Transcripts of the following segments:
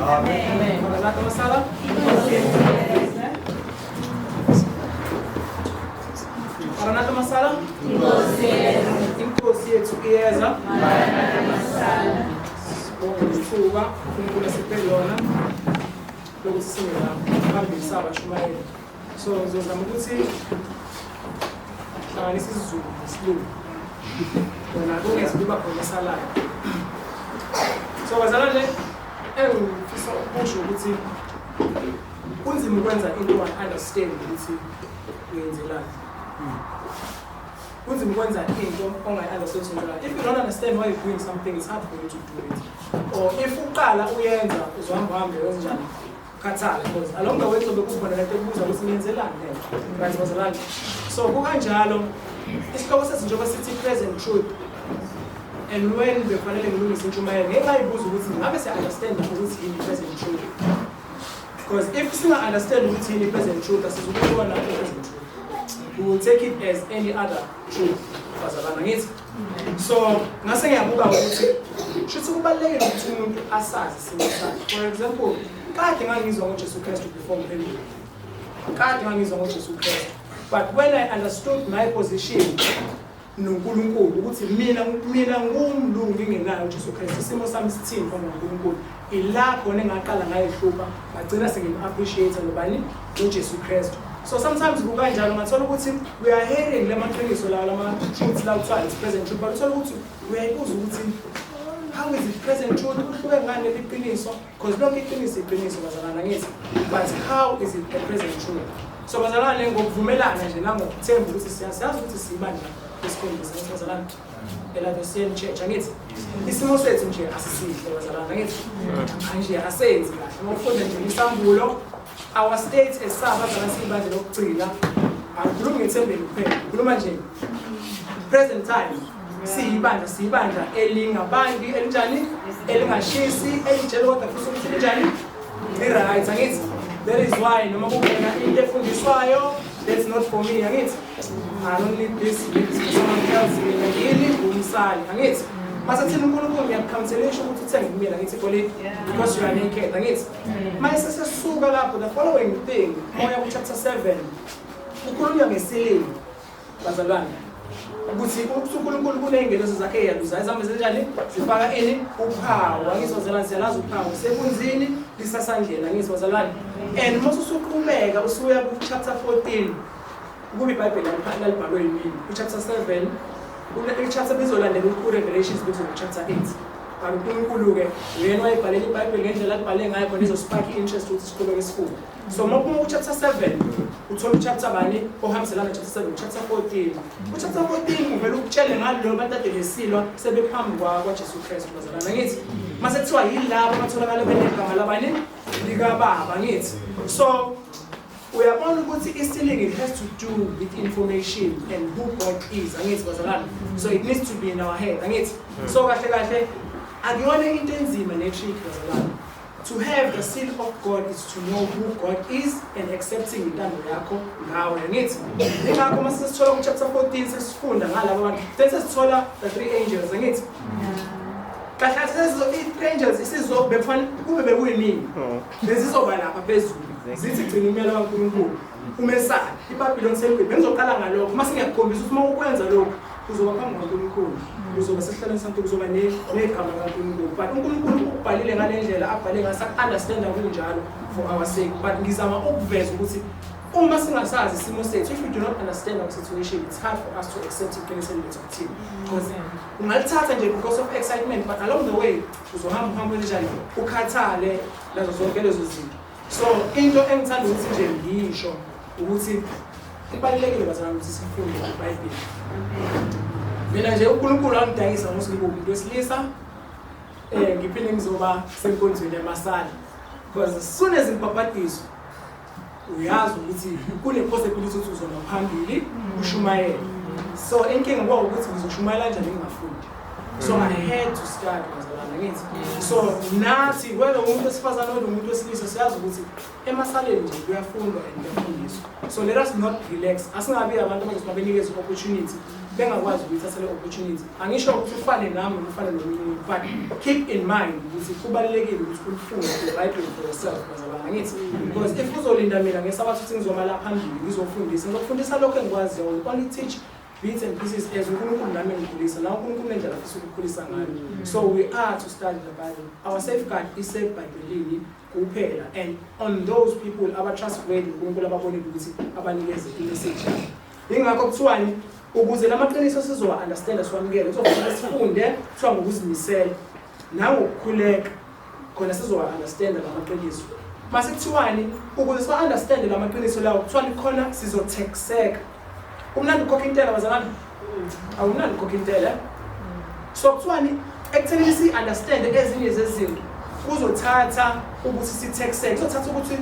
Amen. Maranatha masala. Maranatha masala. Inkosi yethu iyeza. Maranatha masala. Sibonge ithuba uNkulunkulu asiphe lona lokuthi sime la phambili sabashumayeli. So ngizozama ukuthi hlanganisa isiZulu nesiLungu. Kona kungezi kuba khona esalayo. So bazalwane, engifisa ukusho ukuthi kunzima ukwenza into unga-understand ukuthi uyenzelani. Kunzima ukwenza into ongayi-understand ukuthi uyenzelani. If you don't understand why you're doing something, it's hard for you to do it. Or if uqala uyenza, uzohamba uhambe wenze njani? Khathala, because along the way kuzobe kukhona lento ekubuza ukuthi niyenzelani le nto. Right, bazalwane? So kukanjalo, isihloko sethu njengoba sithi present truth, and when bekufanele ngilungise intshumayelo, ngeke ngayibuza ukuthi ngabe siya-understand ukuthi yini present truth. Because if singa-understand ukuthi yini present truth, asizukubona i-present truth. We will take it as any other truth. Bazalwane, angithi? So ngase ngiyabuka ukuthi shuthi kubalulekile ukuthi umuntu asazi isimo sakhe. For example, kade ngangizwa ngoJesu Kristu before ngiphenduka. Kade ngangizwa ngoJesu Kristu. But when I understood my position noNkulunkulu, ukuthi mina ngumlungu ngingenayo uJesu Kristu, isimo sami sithini phambi kukaNkulunkulu, ila khona engaqala ngayihlupha, ngagcina sengim-appreciate nobani? UJesu Kristu. So sometimes kukanjalo, ngathola ukuthi we are hearing lamaqiniso lawa, lama-truths la kuthiwa it's present truth, but uthola ukuthi uyayibuza ukuthi how is it present truth, kuhluke ngani leli qiniso? Because lonke iqiniso iqiniso, bazalwane, angithi? But how is it a present truth? So bazalwane, ngokuvumelana nje nangokuthemba ukuthi siyazi ukuthi siyibandla lesikhombisa, angithi bazalwane? ELaodicean Church, angithi? Isimo sethu nje asisihle, bazalwane, angithi? Nje asenzi kahle. Uma ufunda nje isambulo, our state as sabazalwane siyibandla lokugcina, angikhulumi ngethembeni kuphela, ngikhuluma nje present time, siyibandla elingabandi, elinjani, elingashisi, elijele, kodwa futhi ukuthi linjani, li-right, angithi? That is why noma kukhona into efundiswayo, that's not for me, angithi? I don't need this, need this for someone else. Mina ngini ngumsali, angithi? Mase thina uNkulunkulu ngiyaku-counselisha ukuthi uthenge kumina, angithi, igolide, because you are naked, angithi? Mase sesisuka lapho, the following thing, moya ku-chapter 7 kukhulunywa nge-sealing, bazalwane, ukuthi uNkulunkulu kuney'ngelosi zakhe eyaluzayo zihambe zenjani, zifaka ini? Uphawu, angithi bazalwane? Siyalazi uphawu sekunzini lisasandleni, angithi bazalwane? And uma usuqhubeka usuya ku-chapter 14, ukuba iBhayibheli lalibhalwe yimini, ku-chapter 7, i-chapter bezolandela u-Revelations bekuzoku-chapter 8, but uNkulunkulu-ke uyena wayebhalela iBhayibheli ngendlela alibhale ngayo khona izo-spark i-interest ukuthi siqhubeke sifunde. So uma uphuma ku-chapter 7, uthola u-chapter bani ohambiselana chapter 7? Chapter 14. U-chapter 14 uvele ukutshele ngalo bantu ade besilwa sebephambi kwaJesu Kristu, bazalwane, angithi? Mase kuthiwa yilabo abatholakala benegama labani? LikaBaba, angithi? So uyabona ukuthi i-sealing, it has to do with information and who God is, angithi bazalwane? So it needs to be in our head, angithi? So kahle kahle akuyona into enzima ne-trick, bazalwane. To have the seal of God is to know who God is and accepting intando yakho ngawe, angithi? Ingakho uma sesithola ku-chapter 14 sesifunda ngalabo bantu, then sesithola the three angels, angithi? Kahle kahle i-three angels isizo bekufanele kube bekuyimini bezizoba lapha phezulu zithi gcina umyalo kaNkulunkulu umesana iBabylon seliwile. Bengizoqala ngalokho uma singiyakukhombisa ukuthi uma ukwenza lokhu uzoba phambi kwaNkulunkulu, uzoba sesihlalweni saNkulunkulu, uzoba negama kaNkulunkulu. But uNkulunkulu ukubhalile ngale ndlela abhale ngaso, understand kunjalo for our sake, but ngizama ukuveza ukuthi uma singasazi isimo sethu, if we do not understand our situation, it's hard for us to accept iqiniso lethu kuthina, because ungalithatha nje because of excitement, but along the way uzohamba uhambo elinjani, ukhathale nazo zonke lezo zinto. So into engithanda ukuthi nje ngisho ukuthi kubalulekile, bazalwane, ukuthi sifunde iBhayibheli. Mina nje uNkulunkulu wangidayisa ngokuthi ngibe umuntu wesilisa, ngiphinde ngizoba senkonzweni yamasala, because as soon as ngibhabhadiswa, uyazi ukuthi kune possibility ukuthi uzoba phambili ushumayele. So inkinga kwaba ukuthi ngizoshumayela kanjani ngingafundi? So I had to start, bazalwane, angithi? So nathi, whether umuntu wesifazane, whether umuntu wesilisa, siyazi ukuthi emasaleni nje kuyafundwa and kuyafundiswa. So let us not relax. Asingabi abantu abazothi babenikeza i-opportunity. Bengakwazi ukuyithatha le opportunity. Angisho ukuthi ufane nami noma ufane nomunye umuntu, but keep in mind ukuthi kubalulekile ukuthi ulifunde iBhayibheli for yourself, bazalwane, angithi? Because if uzolinda mina ngesabatha ukuthi ngizoma la phambili ngizofundisa, ngizokufundisa lokho engikwaziyo. I will only teach bits and pieces as uNkulunkulu nami engikhulisa, nawe uNkulunkulu nendlela afisa ukukhulisa ngayo. So we are to study the Bible. Our safeguard isebhayibhelini kuphela, and on those people aba-trustworthy uNkulunkulu ababonile ukuthi abanikeze i-message yabo. Yingakho kuthiwani, ukuze la maqiniso sizowa-understanda, siwamukele, kuzofanele sifunde, kuthiwa ngokuzimisela nangokukhuleka, khona sizowa-understanda la maqiniso. Mase kuthiwani, ukuze siwa-understande la maqiniso lawo, kuthiwani, khona sizothekiseka. Kumnandi ukukhokha intela, bazalwane? Awumnandi ukukhokha intela, eh? So kuthiwani, ekuthenini si-understande ezinye zezinto, kuzothatha ukuthi sithekiseke, kuzothatha ukuthi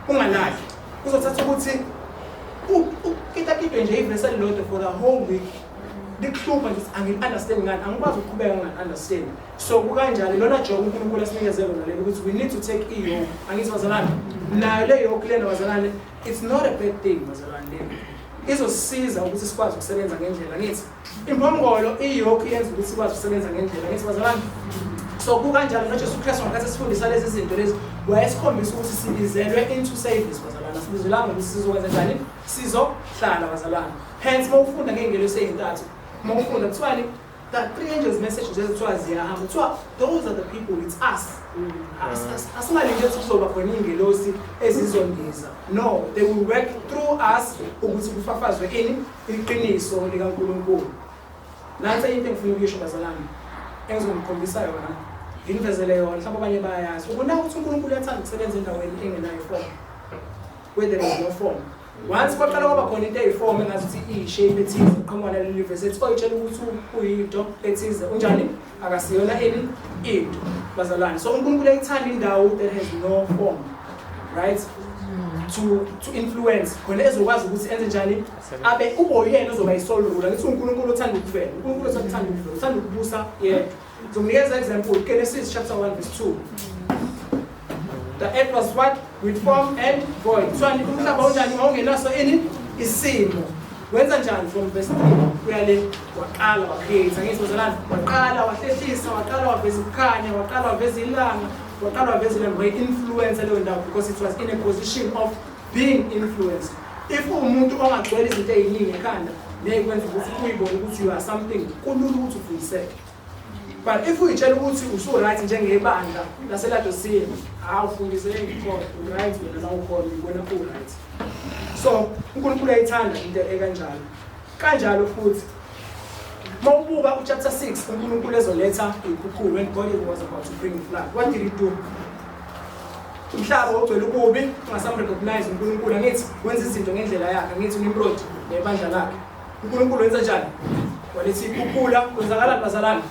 ungalali, kuzothatha ukuthi ukitakitwe nje ivesi elilodwa for the whole week, likuhlupha nje, angi-understand ngani, angikwazi ukuqhubeka nginga-understand. So kukanjani lona joke uNkulunkulu asinikeze lona leli, ukuthi we need to take i-yoke, angithi bazalwane? Nayo le yoke lena, bazalwane, it's not a bad thing, bazalwane. Le izosisiza ukuthi sikwazi ukusebenza ngendlela, ngithi impongolo, i-yoke yenza ukuthi sikwazi ukusebenza ngendlela, ngithi bazalwane? So kukanjalo noJesu Kristu, ngakhathi sifundisa lezi zinto lezi, wayesikhombisa ukuthi sibizelwe into service, bazalwane. Asibizelwanga ukuthi sizokwenza njani, sizohlala, bazalwane. Hence uma ufunda ngey'ngelosi ey'ntathu, uma ufunda kuthiwani, the three angels message nje kuthiwa ziyahamba, kuthiwa those are the people, it's us. Asingalindi ukuthi kuzoba khona iy'ngelosi ezizondiza. No, they will work through us ukuthi kufafazwe ini? Iqiniso likaNkulunkulu. Nansi enye into engifuna ukuyisho, bazalwane, engizongikhombisa yona, nginivezele yona, mhlawumbe abanye bayayazi, ukunaka ukuthi uNkulunkulu uyathanda ukusebenza endaweni engenayo i-form, where there is no form. Once kwaqala kwaba khona into eyi-form engazuthi iyi-shape ethize, qhamuka naleli verse ethi oyitshela ukuthi uyinto ethize unjani, akasiyona ini into, bazalwane. So uNkulunkulu uyayithanda indawo that has no form, right, to influence, khona ezokwazi ukuthi enze njani, abe ube uyena ozoba yi-sole ruler. Ngithi uNkulunkulu uthanda ukuvela, uNkulunkulu uthanda ukuvela, uthanda ukubusa yedwa. Ngizomnikeza example, Genesis chapter 1 verse 2. The earth was what? With form and void. Kuthiwani, umhlaba unjani? Wawungenaso ini? Isimo. Wenza njani from verse 3 kuya le? Waqala wa-create, angithi bazalwane? Waqala wahlehlisa, waqala waveza ukukhanya, waqala waveza ilanga, waqala waveza ilanga, wayi-influence leyo ndawo because it was in a position of being influenced. If uwumuntu ongagcwele izinto ey'ningi ekhanda ney'kwenza ukuthi uyibone ukuthi you are something, kulula ukuthi ufundiseke. But if uyitshela ukuthi usu-right njengebandla laseLadosini, awufundiseki khona, u-right wena la ukhona, uyibona u-right. So uNkulunkulu uyayithanda into ekanjalo. Kanjalo futhi uma ubuka u-chapter 6, uNkulunkulu ezoletha iy'khukhula, when God was about to bring flood, what did he do? Umhlaba ogcwele ububi, ungasam-recognize uNkulunkulu, angithi? Wenza izinto ngendlela yakhe, angithi? UNimrod nebandla lakhe. UNkulunkulu wenza njani? Waletha ikhukhula. Kwenzakalani, bazalwane?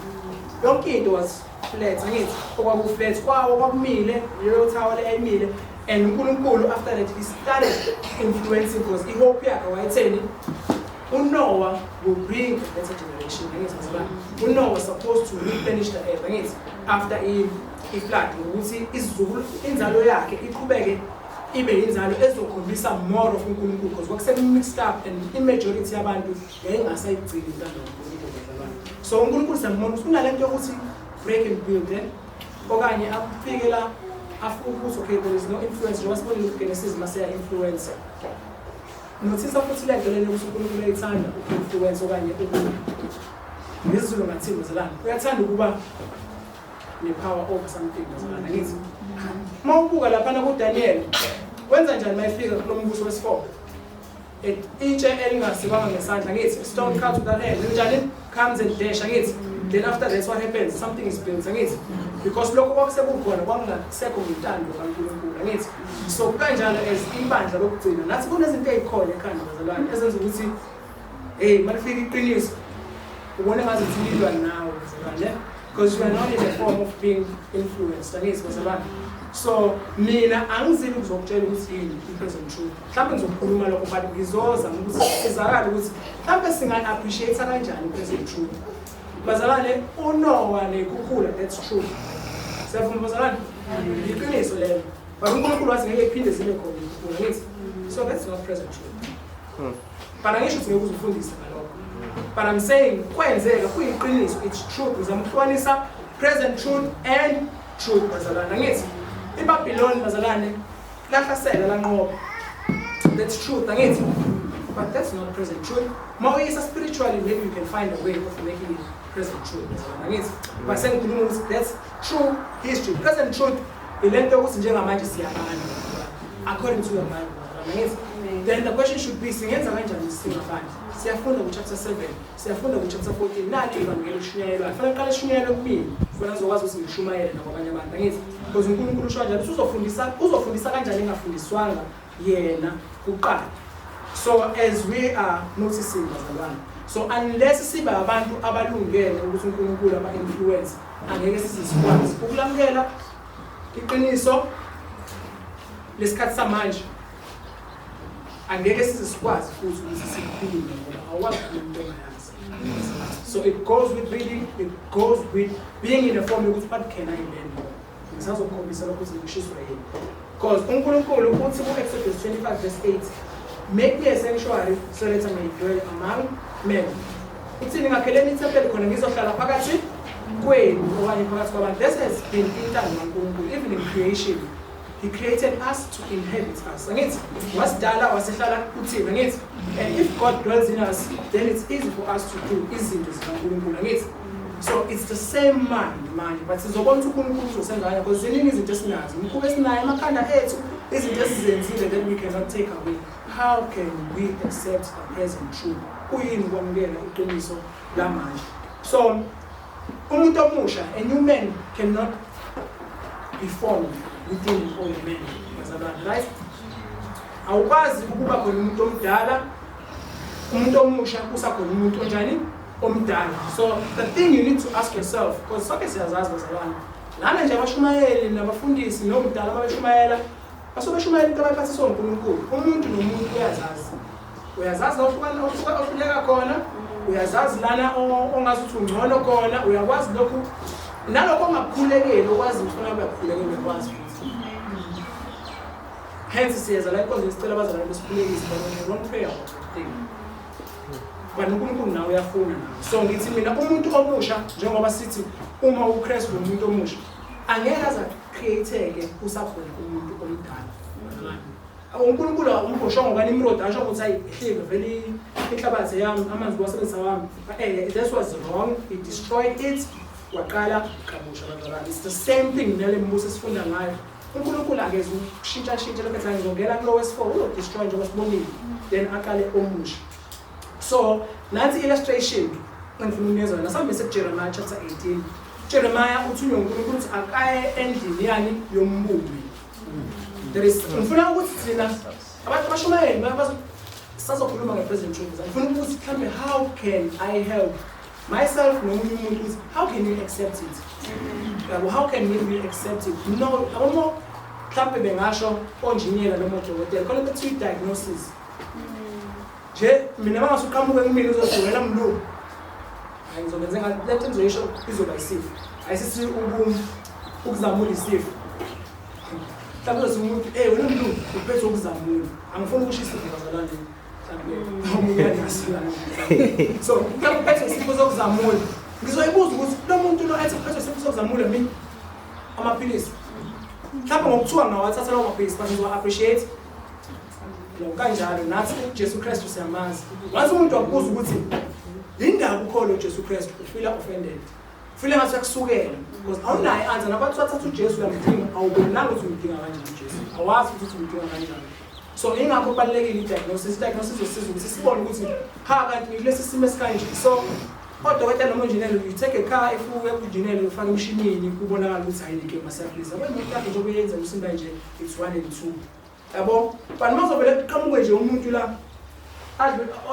Yonke into was flat, angithi? Okwaku-flat kwawo kwakumile, leyo tower le ayimile. And uNkulunkulu after that he started influencing, because i-hope yakhe wayetheni? UNoah will bring a better generation, angithi bazalwane? UNoah was supposed to replenish the earth, angithi, after i-flood, ngokuthi isizukulu, inzalo yakhe iqhubeke ibe inzalo ezokhombisa more of uNkulunkulu, because kwakuse-mixed up and i-majority yabantu yayingasayigcini intando kaNkulunkulu, bazalwane. So uNkulunkulu siyambona ukuthi unalento yokuthi break and build, eh? Okanye afike la afike ukuthi okay, there is no influence, njengoba sibonile kuGenesis maseya-influence. Nothisa futhi le nto lena ukuthi uNkulunkulu uyayithanda uku-influence okanye ngesiZulu ngathini, bazalwane? Uyathanda ukuba ne-power over something, bazalwane, angithi? Uma ubuka laphana kuDaniel, wenza njani uma efika kulo mbuso wesi-4? Itshe elingasikwanga ngesandla, angithi? Stone cut without hand, njani, comes and dash, angithi? Then after that what happens? Something is built, angithi? Because lokho kwakusekukhona kwakungasekho ngentando kaNkulunkulu, angithi? So kanjalo as ibandla lokugcina, nathi kunezinto ey'khona ekhanda, bazalwane, ezenza ukuthi hey, malifika iqiniso ubone ngathi lilwa nawe, bazalwane, because you are not in a form of being influenced, angithi bazalwane? So mina angizili ukuzokutshela ukuthi yini i-present truth. Mhlawumbe ngizokhuluma lokho, but ngizozama ukuthi sizakale ukuthi mhlawumbe singa-appreciate kanjani i-present truth, bazalwane. UNoah nekhukhula, that's true. Siyavuma, bazalwane, iqiniso lelo. But uNkulunkulu wathi ngeke iphinde zibe khona ikhukhula, angithi? So that's not present truth, but angisho ukuthi ngeke uze ufundise ngalokho. But I'm saying kwenzeka, kuyiqiniso, it's truth. Ngizama ukuhlukanisa present truth and truth, bazalwane. Angithi iBabylon, bazalwane, lahlasela, lanqoba. That's truth, angithi? But that's not present truth. Ma uyisa spiritually, maybe you can find a way of making it present truth, bazalwane, angithi? But sengikhuluma ukuthi that's true history. Present truth ilento yokuthi njengamanje siyabantu according to your mind, bazalwane, angithi? Then the question should be, singenza kanjani singabantu? Siyafunda ku-chapter 7, siyafunda ku-chapter 14. Nathi ivangeli lishunyayelwayo, fanele qale lishunyayelwe kumina khona ngizokwazi ukuthi ngishumayele nakwabanye abantu, angithi? Because uNkulunkulu usho kanjalo, usuzofundisa, uzofundisa kanjani engafundiswanga yena kuqala? So as we are noticing, bazalwane, so unless siba abantu abalungele ukuthi uNkulunkulu aba-influence, angeke size sikwazi ukulamukela iqiniso lesikhathi samanje. Angeke size sikwazi futhi ukuthi sikhulume, ngoba awukwazi ukukhuluma into ongayazi. So it goes with reading, it goes with being in a form yokuthi what can I learn? Ngisazokukhombisa lokho ukuthi ngishiswa yini, because uNkulunkulu uthi ku-Exodus 25 verse 8, "Make me a sanctuary so that I may dwell among men." Uthini? "Ngakheleni ithempeli khona ngizohlala phakathi kwenu," okanye phakathi kwabantu. This has been intando kaNkulunkulu even in creation. He created us to inhabit us, angithi? Wasidala, wasehlala kuthina, angithi? And if God dwells in us, then it's easy for us to do izinto zikaNkulunkulu, angithi? So it's the same mind manje, but sizobona ukuthi uNkulunkulu uzosenza kanjani, because ziningi izinto esinazo, imikhuba esinayo emakhanda ethu, izinto esizenzile that we cannot take away. How can we accept the present truth? Kuyini ukwamukela iqiniso lamanje? So umuntu omusha, a new man cannot be formed within an old man, bazalwane, right? Awukwazi ukuba khona umuntu omdala, umuntu omusha, kusakhona umuntu onjani? Omdala. So the thing you need to ask yourself, because sonke siyazazi, bazalwane, lana nje abashumayeli nabafundisi nomdala, ababeshumayela basuke beshumayela into abayiphathiswa uNkulunkulu. Umuntu nomuntu uyazazi, uyazazi la ohluleka khona, uyazazi lana ongazi ukuthi ungcono khona, uyakwazi lokhu nalokho ongakukhulekeli, okwazi ukuthi ufuna uyakukhulekela, uyakwazi futhi. Hence siyeza la inkonzo, sicela abazalwane besikhulekise, but we don't pray about that thing, but uNkulunkulu nawe uyafuna nawe. So ngithi mina umuntu omusha, njengoba sithi uma uKristu umuntu omusha, angeke aze create-ke usakhona umuntu omdala. UNkulunkulu umbosho ngokaNimrod asho ukuthi hayi, ehlike vele inhlabathi yami, amanzi kuwasebenzisa wami. That was wrong. He destroyed it, waqala kabusha, bazalwane. It's the same thing nale mbuso esifunda ngayo. UNkulunkulu akeze ukushintsha shintsha lokho ethi ngizongena kulo wesi-4, uzodestroy njengoba sibonile, then aqale omusha. So nansi illustration engifuna ukunikeza yona. Sambe sekuJeremiah chapter 18. Jeremiah uthunywe uNkulunkulu ukuthi akaye endlini yani? Yombumbi. There is, ngifuna ukuthi thina abantu abashumayeli sazokhuluma nge-present truth. Ngifuna ukuthi mhlambe how can I help myself nomunye umuntu ukuthi how can you accept it, yabo? How can we accept it? No, abo mhlambe bengasho onjiniyela noma odokotela, khona into ekuthiwa i-diagnosis nje. Mina uma ngase uqhamuke kumina uzothi, "Wena mlungu," hayi, ngizobenza engathi lento engizoyisho izoba isifo. Ayisithi ukuzamula isifo. Mhlawumbe uzothi umuntu, "Hey wena mlungu, uphethe ukuzamula." Angifuni ukusho isifo, bazalwane, mhlawumbe omunye uyanaso lana. So mhlawumbe uphethe isifo sokuzamula, ngizoyibuza ukuthi lo muntu lo ethi uphethe isifo sokuzamula, mina amaphilisi mhlawumbe ngokuthiwa ngawathatha lawo maphilisi, but ngizowa-appreciate lo kanjalo. Nathi uJesu Kristu siyamazi. Once umuntu wakubuza ukuthi yindaba ukholo uJesu Kristu, ufeela offended, ufeela ngathi uyakusukela, because awunayo i-answer. Nabathi wathatha uJesu uyamdinga, awubonanga ukuthi umdinga kanjani uJesu, awazi ukuthi umdinga kanjani. So ingakho kubalulekile i-diagnosis. I-diagnosis izosiza ukuthi sibone ukuthi ha, kanti ngikulesi simo esikanje. So odokotela noma onjiniyela, you take a car, if uye kunjiniyela, ufake emshinini, kubonakala ukuthi hayi, lenkinga siyaphilisa. Yabo, imoto yakho njengoba uyenza umsimba nje, it's one and two, yabo. But uma uzovele kuqhamuke nje umuntu la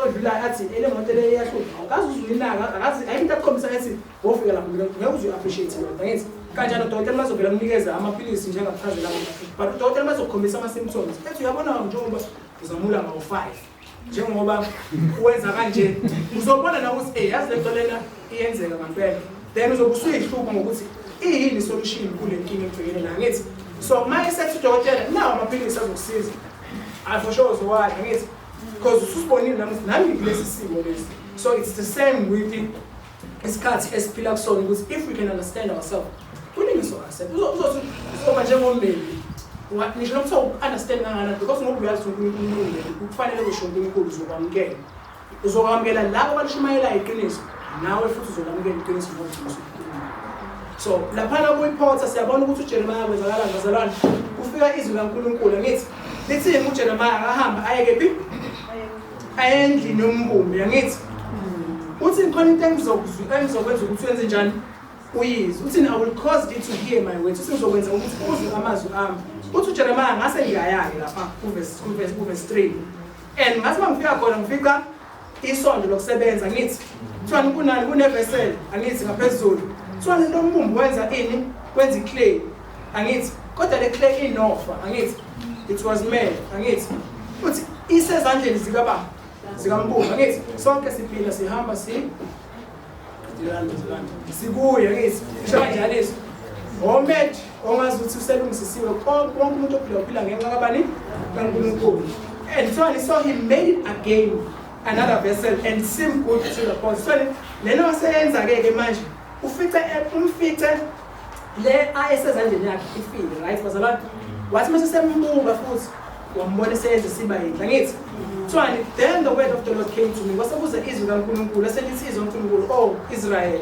odlulayo athi ele moto le iyahlupha, awukazi uzuyinaka, akazi ayikho into akukhombisa ethi wofika lapho, ngeke uze uyi-appreciate yona, angithi? Kanjalo udokotela uma ezovela kunikeza amaphilisi njengakuchazela, but udokotela uma ezokukhombisa ama-symptoms ethi uyabona njengoba uzamula ngawo-5, njengoba wenza kanje, uzobona na ukuthi yazi le nto lena iyenzeka ngampela. Then uzobe usuyihlupha ngokuthi iyini isolution kule nkinga engibhekene nayo, angithi? So uma esethi udokotela nawo amaphilisi azokusiza, ayi, for sure uzowadla, angithi? Because ususibonile nami ukuthi nami ngikulesi simo lesi. So it's the same with isikhathi esiphila kusona, ukuthi if we can understand ourselves, kuningi so-accept. Uzothi uzoba njengombebi, ngisho noma kuthiwa u-understand kangakanani, because ngoba uyazi ukuthi uNkulunkulu ulungile, kufanele kusho uNkulunkulu uzokwamukela. Uzokwamukela labo abalishumayelayo iqiniso, nawe futhi uzokwamukela iqiniso ngoba usukhuluma. So laphana kuyiphotha siyabona ukuthi uJeremiah kwenzakalani, bazalwane. Kufika izwi kaNkulunkulu, angithi lithini uJeremiah akahamba aye kephi? Aye endlini yombumbi, angithi uthi khona into engizokwenza ukuthi wenze njani, uyizwe. Uthi, "I will cause thee to hear my words." Uthi ngizokwenza ukuthi uzwe amazwi ami. Uthi uJeremiah ngase ngiyaya-ke lapha kuvesi 3, and ngathi uma ngifika khona ngifica isondo lokusebenza, ngithi kuthiwani, kunani, kune-vessel, angithi, ngaphezulu. Kuthiwani, lo mbumbi wenza ini? Wenza i-clay, angithi, kodwa le clay inofa, angithi, it was made, angithi, futhi isezandleni zikaba zikambumbi, angithi. Sonke siphila, sihamba, si sikuye, angithi, kusho kanjalo izwi. Omed ongazi ukuthi uselungisisiwe konke, wonke umuntu ophila uphila ngenxa kabani? KaNkulunkulu. And so he made it again another vessel and seemed good to the potter. So lena waseyenza-ke ke manje, ufice, umfice le ayesezandleni yakhe ifile, right, bazalwane? Wathi mase sembuka futhi wambona eseyenza siba yinhle, angithi. Kuthiwani? Then the word of the Lord came to me, kwase kuze izwi kaNkulunkulu, eselithi izwi kaNkulunkulu, "Oh Israel,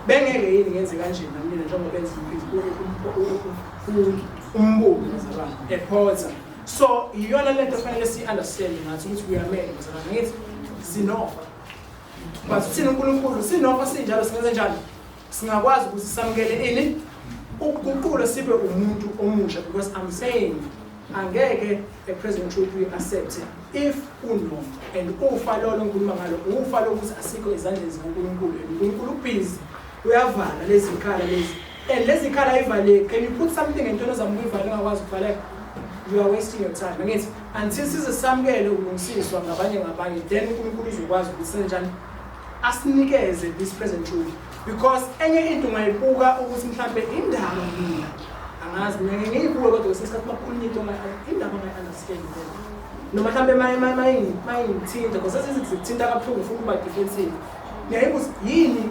bengeke yini ngenze kanje nami njengoba benza umbumbi, bazalwane, e-potter?" So iyona lento fanele si-understand ngathi ukuthi we are made, bazalwane, ngithi sinofa, but uthini uNkulunkulu? Sinofa sinjalo, singenze njani? Singakwazi ukuthi samukele ini? Ukuguqula sibe umuntu omusha, because I'm saying angeke a present truth we accept if unofa, and ufa lolo ngikhuluma ngalo ufa lokuthi asikho ezandleni zikaNkulunkulu, and uNkulunkulu ubusy uyavala lezi zikhala lezi, and lezi zikhala ayivaleki. Can you put something entweni ozama ukuyivala ungakwazi ukuvaleka? You are wasting your time, angithi? Until size samukele ukulungisiswa ngabanye ngabanye, then uNkulunkulu uzokwazi ukuthi senjani, asinikeze this present truth, because enye into ungayibuka ukuthi mhlambe indaba, mina angazi, mina ngiyibuke, kodwa kwesinye isikhathi makukhulunywa into indaba ongayi-understand, noma mhlambe mayingithinta, because ezinye zikuthinta kabuhlungu, ufuna ukuba defensive. Ngiyayibuza, yini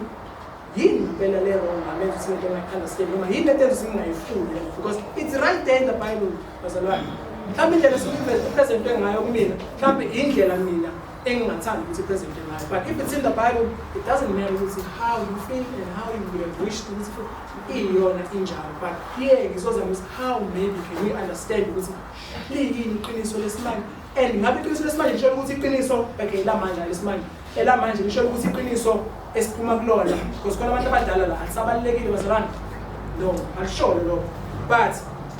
yini ngempela le wrong ngamenza ukuthi lento ongayi-understand, noma yini lento enza ngingayifuni? Because it's right there in the Bible, bazalwane. Mhlawumbe indlela esuke ngayo kumina, mhlawumbe indlela mina engingathandi ukuthi i-present ngayo, but if it's in the Bible, it doesn't matter ukuthi how you feel and how you would have wished ukuthi iyona injalo. But here ngizozama ukuthi how maybe can we understand ukuthi liyini iqiniso lesimanje, and ngabe iqiniso lesimanje lisho ukuthi iqiniso, okay, lamanje, lesimanje, elamanje lisho ukuthi iqiniso esiphuma kulona, because khona abantu abadala la alisabalulekile, bazalwane? No, alisholo lokho, but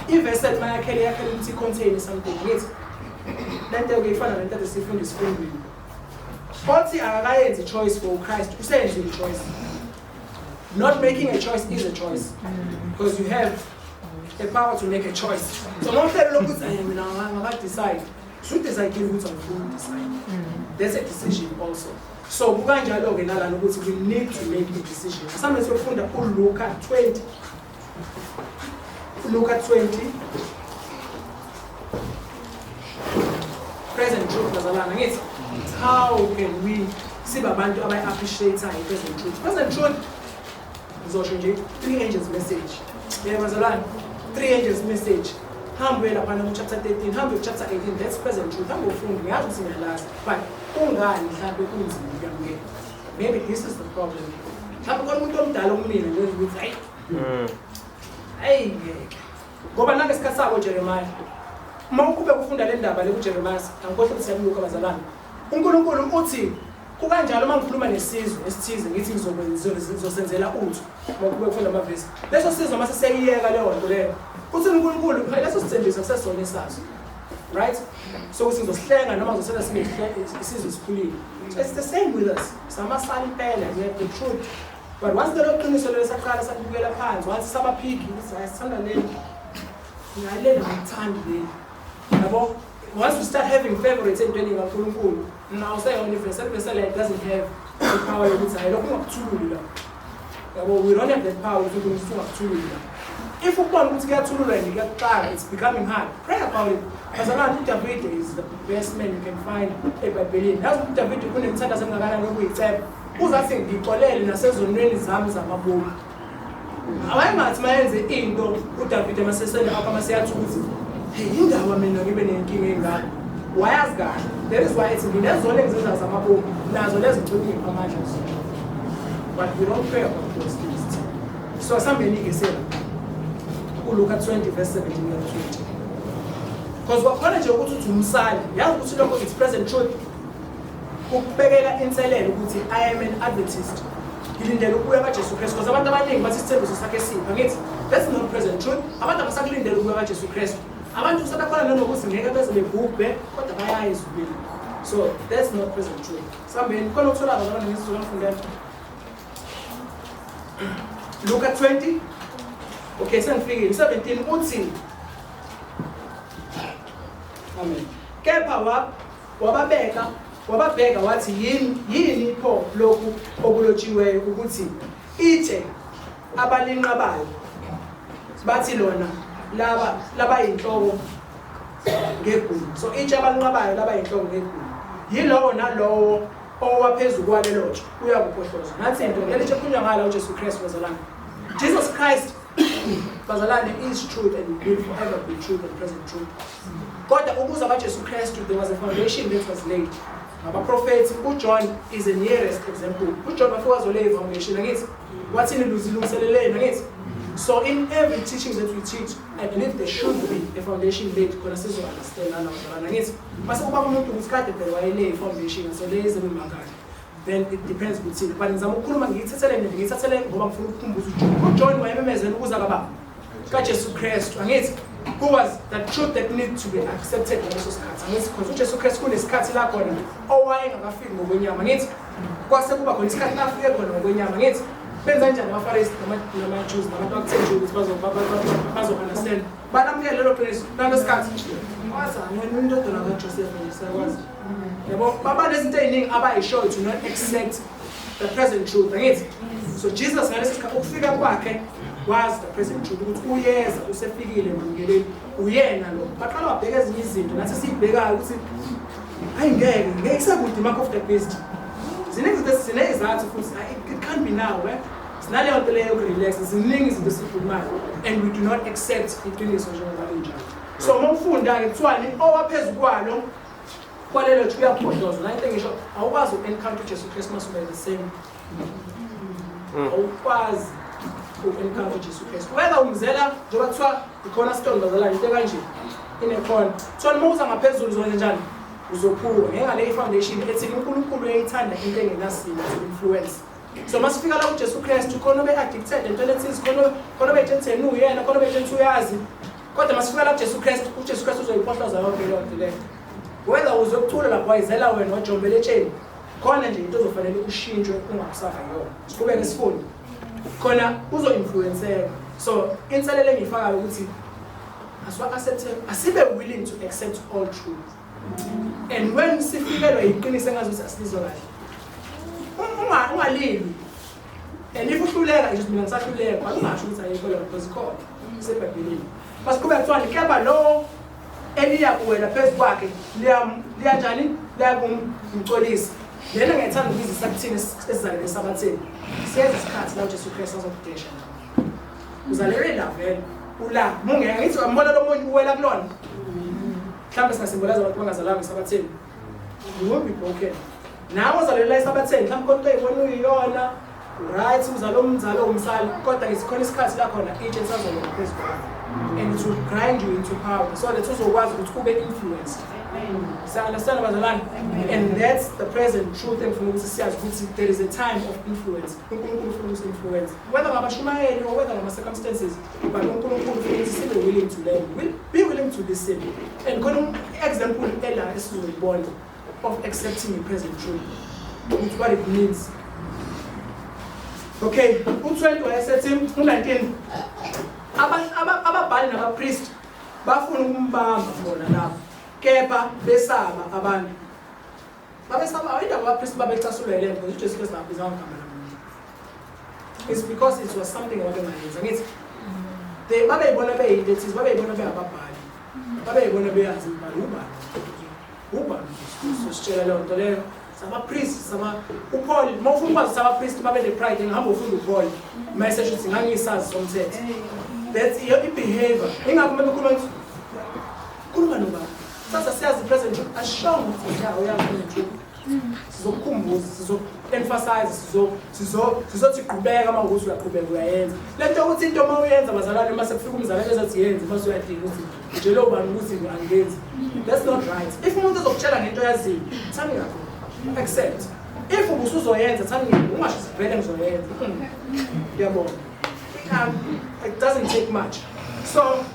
i-vessel mayakhele yakhele ukuthi i-contain something, ngithi lento-ke ifana nento ade siyifunda esifundweni. Othi akakayenzi i-choice for uChrist, useyenzile i-choice. Not making a choice is a choice, because you have the power to make a choice. So ngohlelo lokuthi ayi, mina ngaka-decide, usu-decide ukuthi angifuni uku-decide, that's a decision also. So kukanjalo-ke nalana ukuthi we need to make a decision. Asambe siyofunda uLuka 20, Luka 20, present truth, bazalwane. Ngithi how can we sibe abantu abayi-appreciate-ayo i-present truth? Present truth, ngizosho nje three angels message, yebo bazalwane, three angels message. Hambe uye laphana ku-chapter 13, hambe ku-chapter 18, that's present truth. Hambe ufunde, ngiyazi ukuthi ngiyalazi, but kungani mhlawumbe kunzima ukuyamukela? Maybe this is the problem. Mhlawumbe khona umuntu omdala okumina nje ukuthi hayi, hayi, ngeke, ngoba nangesikhathi sabo Jeremiah, uma uqhubeka ufunda le ndaba le kuJeremiah, angikhohle ukuthi siyakuLuka, bazalwane, uNkulunkulu uthi kukanjalo uma ngikhuluma nesizwe esithize, ngithi ngizosenzela uthu. Uma uqhubeka ufunda amavesi, leso sizwe mase seyiyeka leyo nto leyo, uthi uNkulunkulu leso sithembiso kusesona esazo, right? So ukuthi ngizosihlenga noma ngizosenza sibe isizwe esikhulile. So it's the same with us. Samasala impela, we have the truth, but once lelo qiniso lelo saqala sakubukela phansi, once saba-picky ukuthi hayi, sithanda leli, ngaleli angikuthandi leli, yabo, once we start having favorites entweni kaNkulunkulu, now useyona i-vessel, i-vessel it doesn't have the power yokuthi hayi, lokhu ungakuthululi la, yabo. We don't have that power ukuthi ungakuthululi la. If ukubona ukuthi kuyathululwa and kuyakuxaka, it's becoming hard, pray about it. Bazalwane, uDavide is the best man you can find eBhayibhelini. Yazi ukuthi uDavide kunemithandazo engakanani yokuyiceba. Uzathi ngixolele nasezonweni zami zamabomu. Awayengathi mayenze into uDavide masesele apha maseyathi ukuthi hey indaba mina ngibe nenkinga engaka. Wayazi kahle. That is why ethi nginezono engizenza zamabomu nazo lezo ngicela ungiphe amandla kuzona. But we don't pray about those things. So asambeni-ke sela uLuka 20 verse 17 and 20. Because kwakhona nje ukuthi uthi umsali, yazi ukuthi lokho it's present truth. Ukubekela inselelo ukuthi I am an Adventist. Ngilindele ukubuya kaJesu Kristu because abantu abaningi bathi isithembiso sakhe siphi. Ngithi that's not present truth. Abantu abasakulindele ukubuya kaJesu Kristu. Abantu sebekhona nanokuthi ngeke beze bebhubhe kodwa bayaya ezulwini. So that's not present truth. Sambeni khona ukuthola abazalwane ngesizulu ngifundela. Luka 20. Okay, sengifikile. 17 uthi Amen. Kepha wa wababeka wababheka wathi yini yini pho lokhu okulotshiweyo ukuthi itshe abalinqabayo bathi lona laba labayinhloko ngegunya. So itshe abalinqabayo labayinhloko ngegunya. Yilowo nalowo owa phezu kwalelo tshe uyakuphohloza. Nathi into leli tshe kukhulunywa ngalo uJesu Kristu bazalwane. Jesus Christ bazalwane is truth and will forever be truth and present truth. Kodwa ukuza kaJesu Kristu there was a foundation that was laid. Ngabaprofethi uJohn is the nearest example. UJohn wafika wazolay foundation angithi wathini luzilungiseleleni angithi. So in every teaching that we teach, I believe there should be a foundation laid khona sizo understand nalabo bazalwane angithi. Mase kuba umuntu ukuthi kade phela wayelay foundation so lezi bemangaka. Then it depends ukuthi but ngizama ukukhuluma ngiyithathele nje ngiyithathele ngoba ngifuna ukukhumbuza uJohn. UJohn wayememezela ukuza kababa kaJesu Kristu angithi who was the truth that need to be accepted ngaleso sikhathi angithi because uJesu Kristu kunesikhathi la khona owayengakafiki ngokwenyama angithi kwase kuba khona isikhathi la afike khona ngokwenyama angithi benza njani abaFarisi nama-Jews nabantu abakuthenjiwe ukuthi bazo-understand balamukele lelo qiniso lalo sikhathi wathi angena indodana kaJoseph nje siyakwazi yabo baba nezinto ey'ningi abayishoyo to not accept the present truth angithi so Jesus ngalesi sikhathi ukufika kwakhe was the present truth ukuthi uyeza usefikile mamukeleni uyena lo baqala wabheka ezinye izinto nathi siyibhekayo ukuthi hayi ngeke ngeke kusekude mark of the beast ziningi izinto sinezathu futhi it can't be now eh Sinaleyo nto leyo yokurelax, ziningi izinto esizikhulumayo and we do not accept iqiniso njengoba linjalo. So uma ufunda-ke kuthiwani owaphezu kwalo kwalelo thi uyabhodloza. La into engisho awukwazi uku-encounter uJesu Kristu uma ube the same. Awukwazi uku-encounter uJesu Kristu. Whether umzela njengoba kuthiwa ikhona stone bazalwane into ekanje inekhona. Kuthiwa uma uza ngaphezulu uzokwenza njani? Uzophuka. Ngengale i-foundation ethi uNkulunkulu uyayithanda into engenasimo to influence. So masifika la kuJesu Kristu khona ube addicted entweni ethize khona khona ubetshela yena uyena khona ubetshela uyazi kodwa masifika la kuJesu Kristu uJesu Kristu uzoyiphohloza yonke leyo nto leyo whether uzokuthula lapho wayizela wena wajombela etsheni khona nje into ozofanele ushintshwe ungakusafa yona siqhubeke sifunde khona uzo-influenceka so inselelo engiyifakayo ukuthi asiwa-accepte asibe willing to accept all truth and when sifikelwa yiqiniso engazuthi asilizwa kahle ungalilwi and if uhluleka nje mina ngisahluleka ungasho ukuthi ayikho leyo because ikhona isebhayibhelini masiqhubeka kuthiwani kepha lo eliya kuwela phezu kwakhe liyanjani liyakumcolisa lena ngiyayithanda ukuyizisa kuthina esizalele esabatheni siyeza isikhathi la uJesu Kristu azokudesha uzalelwe la vele ula mungeke ngithi uyambona lo munye uwela kulona mhlawumbe singasimbolaza abantu bangazalanga esabatheni you won't be broken nawe ozalelwa esabatheni mhlawumbe khona into oyibona uyiyona right uzalo umzalo umsali kodwa ngisikhona isikhathi la khona itshe lisazolonga phezu kwakho and it will grind you into power so that uzokwazi ukuthi ube influenced siya-understand bazalwane and that's the present truth engifuna ukuthi siyazi ukuthi there is a time of influence uNkulunkulu ufuna ukuthi influence whether ngabashumayeli or whether ngama-circumstances but uNkulunkulu ufuna ukuthi sibe willing to learn will be willing to listen and khona example ela esizoyibona of accepting the present truth ukuthi what it means okay u-20 wayesethi u-19 ababhali nabapristi bafuna ukumbamba khona lapho kepha besaba abantu babesaba indaba abapristi babecasulwa yile nto uJesu Kristu akabizanga gama lamuntu it's because it was something ababengayenza ngithi They babeyibona beyinto ethize, babeyibona bengababhali, babeyibona beyazi imibhalo. Ubani ubani sositshela leyo nto leyo? Sama-priest, sama uPaul. Uma ufuna ukwazi sama-priest babe ne-pride, ngihamba ufunda uPaul uma esesho ukuthi ngangiyisazi somthetho. That's i-behavior. Ingakho uma bekhuluma ngithi khuluma nobani, sasa siyazi i-present truth, ashongo ukuthi ya uyazi present truth. Sizokukhumbuza, sizo-emphasize, sizothi qhubeka. Uma ukuthi uyaqhubeka uyayenza le nto, ukuthi into uma uyenza, bazalwane, uma sekufika umzalwane ezathi yenze, uma usuyadinga ukuthi utshele ubani ukuthi angenzi, that's not right. If umuntu ezokutshela ngento yaziyo, thani kakhulu, accept. If ubusuzoyenza, thani ngeke ungasho ukuthi vele ngizoyenza. Ngiyabona. It doesn't take much. So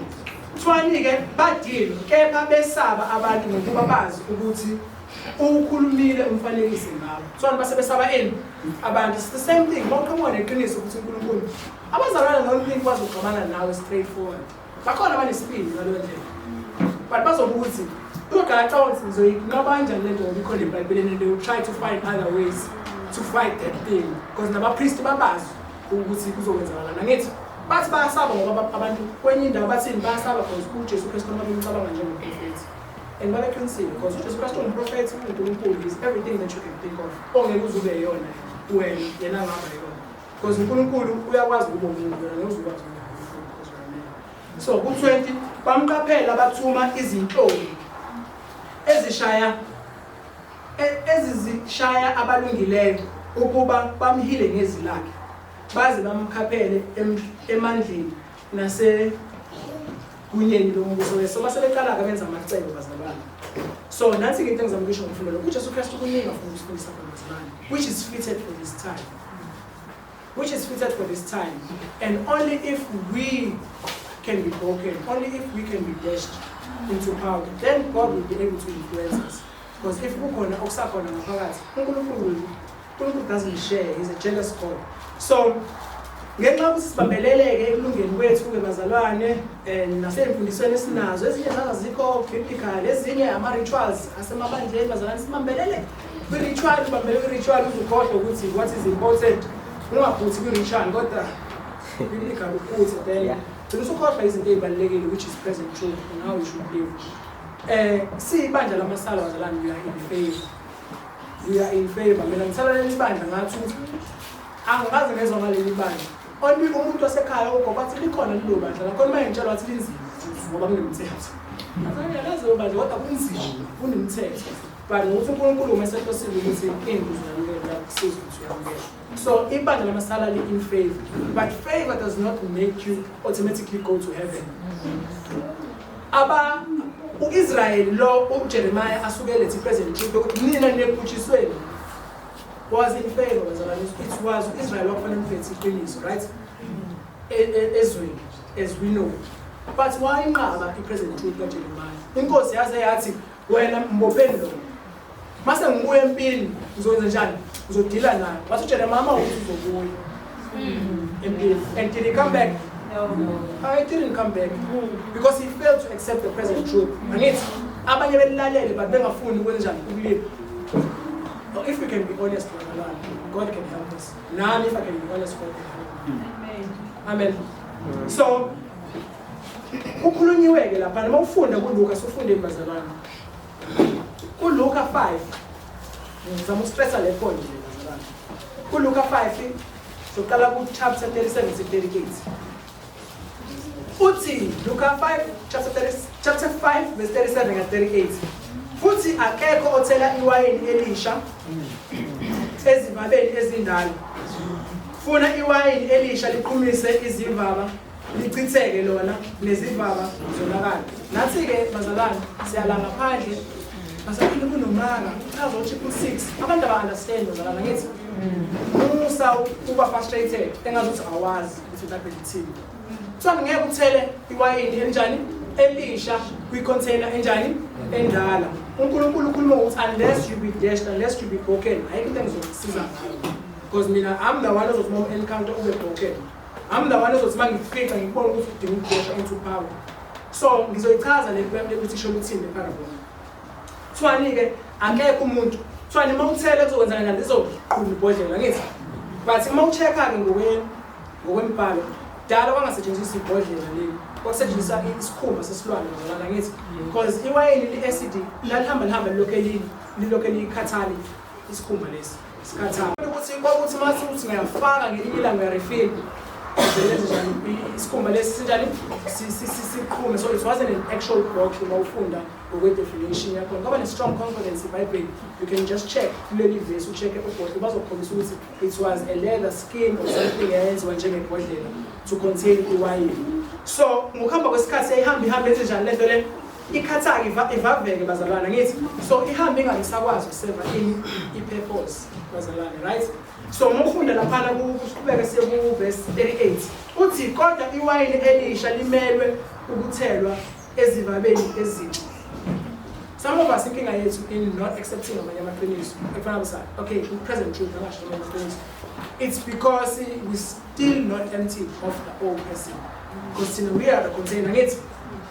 kuthiwani-ke? Badile, kepha besaba abantu, ngokuba bazi ukuthi ukhulumile umfanekise ngabo. Kuthiwani? Base besaba ini? Abantu. It's the same thing uma uqhamuka neqiniso ukuthi uNkulunkulu. Abazalwane don't think bazoxabana nawe straight forward. Bakhona abanesibindi ngaleyo ndlela, but bazobuka ukuthi uyoqala cabanga ukuthi ngizoyinqaba kanjani le nto ngoba ikhona eBhayibhelini, and they will try to find other ways to fight that thing, because nabapristi babazi ukuthi kuzokwenzakalana. Ngithi bathi bayasaba ngoba abantu kwenye indawo bathini? Bayasaba because uJesu Kristu khona babemcabanga njengomprofethi, and babeqinisile, because uJesu Kristu ungumprofethi, uNkulunkulu, is everything that you can think of ongeke uze ube yona wena, yena angaba yona, because uNkulunkulu uyakwazi ukuba umuntu, wena ngeke uze ukwazi ukuba uNkulunkulu because you are man. So ku-20, bamqaphela, bathuma izinhloli ezishaya ezizishaya abalungileyo ukuba bamhile ngezwi lakhe, baze bamkhaphele emandleni nasegunyeni lombuso weso. Base beqala-ke benza amacebo, bazalwane. So nansi-ke into engizama ukusho ngomfundo lo. UJesu Kristu kuningi afuna ukusifundisa khona, bazalwane, which is fitted for this time, which is fitted for this time. And only if we can be broken, only if we can be dashed into powder, then God will be able to influence us, because if kukhona okusakhona ngaphakathi, uNkulunkulu doesn't share. He's a jealous God. So ngenxa yokuthi sibambeleleke ekulungeni kwethu-ke, bazalwane, nasey'mfundisweni esinazo, ezinye zazazikho biblical, ezinye ama-rituals asemabandleni, bazalwane, sibambelele kwi-ritual, ubambele kwi-ritual uzukhohlwa ukuthi what is important. Ungaphuthi kwi-ritual, kodwa biblical uphuthe, then gcina usukhohlwa izinto ey'balulekile, which is present truth and how we should live. Siyibandla lamasala, bazalwane, we are in favor, we are in favor. Mina ngithala leli bandla, ngathi ukuthi angikaze ngezwa ngaleli bandla. Only umuntu wasekhaya, ugogo, wathi likhona lelo bandla lakhona. Uma ngitshela, wathi linzima ngoba kunemithetho. Azange ngalazi lelo bandla, kodwa kunzima, kunemithetho, but ngokuthi uNkulunkulu uma esehlosile ukuthi into uzayamukela, uyakusiza ukuthi uyamukela. So ibandla lamasala li-in favor, but favor does not make you automatically go to heaven. Aba u-Israyeli lo uJeremiah asuke lethi present truth yokuthi nina nebhutshisweni was in favor, bazalwane. It was u-Israyel wakufanele uphethe iqiniso, right? Ezweni as we know, but wayinqaba i-present truth kaJeremiah. Inkosi yaze yathi, "Wena mbopheni lo, mase ngibuya empini ngizokwenza njani? Ngizodila naye." Wathi uJeremiah, uma ukuthi uzobuya empini. And did he come back? No. He didn't come back because he failed to accept the present truth. Angithi abanye belilalele but bengafuni ukwenza njani? Ukulila. Oh, if we can be honest, bazalwane, God can help us. Nami, if I can be honest, God can help me. Amen. Amen. So kukhulunyiwe-ke lapha noma ufunda kuLuka, sufundeni, bazalwane, kuLuka 5. Ngizama ukustressa le point nje, bazalwane. KuLuka 5 soqala ku-chapter 37 to 38. Uthi Luka 5 chapter 30, chapter 5 verse 37 and 38, futhi akekho othela iwayini elisha ezivabeni ezindala, funa iwayini elisha liqhumise izivaba, lichitheke lona nezivaba zonakala. Nathi-ke, bazalwane, siyala ngaphandle, basaphinde kunomaka uchaza u-666. Abantu aba-understand, bazalwane. Ngithi musa uba frustrated engazuthi awazi ukuthi iBhayibheli lithini. Kuthiwa ngeke uthele iwayini elinjani? Elisha kwi-container enjani? Endala. UNkulunkulu ukhuluma ngokuthi unless you be dashed, unless you be broken, ayikho into engizokusiza ngayo, because mina I'm the one ozothi uma encounter ube broken. I'm the one ozothi uma ngikufica ngikubona ukuthi udinga ukudosha into power. So ngizoyichaza le ukuthi isho ukuthini le parable. Kuthiwani-ke? Akekho umuntu, kuthiwani? Uma uthele kuzokwenza kanjani? Lizoqhuma ibhodlela, ngithi? But uma u-check-a-ke ngokwembhalo. Kudala kwangasetshenziswa ibhodlela leli, kwakusetshenziswa isikhumba sesilwane bazalwana ngithi, because iwayini li-acid lalihamba lihamba lilokhe likhathali isikhumba lesi sikhathala. Ukuthi kwakuthi mase uthi ngiyafaka ngelinye ilanga uyarefill njani isikhumba lesi sinjani siqhume. So it wasn't an actual bottle. Uma ufunda ngokwe-definition yakhona kwaba ne-strong concordance ibhayibheli, you can just check kuleli vesi, ucheck-e ubottle, bazokukhombisa ukuthi it was a leather skin or something eyayenziwa njengebhodlela to contain iwayini. So ngokuhamba kwesikhathi yayihamba ihambe yenze njani lento le ikhathake ivaveke bazalwane ngithi. So ihambe ingabe isakwazi ukuseva ini i-purpose bazalwane, right? So uma ufunda laphana kuqhubeke siye ku-verse 38, uthi kodwa iwayini elisha limelwe ukuthelwa ezivabeni ezintsha. Some of us, inkinga yethu in not accepting amanye amaqiniso ekufana kusa okay, present truth angasho amanye amaqiniso, it's because we still not empty of the old person, because thina we are the container ngithi.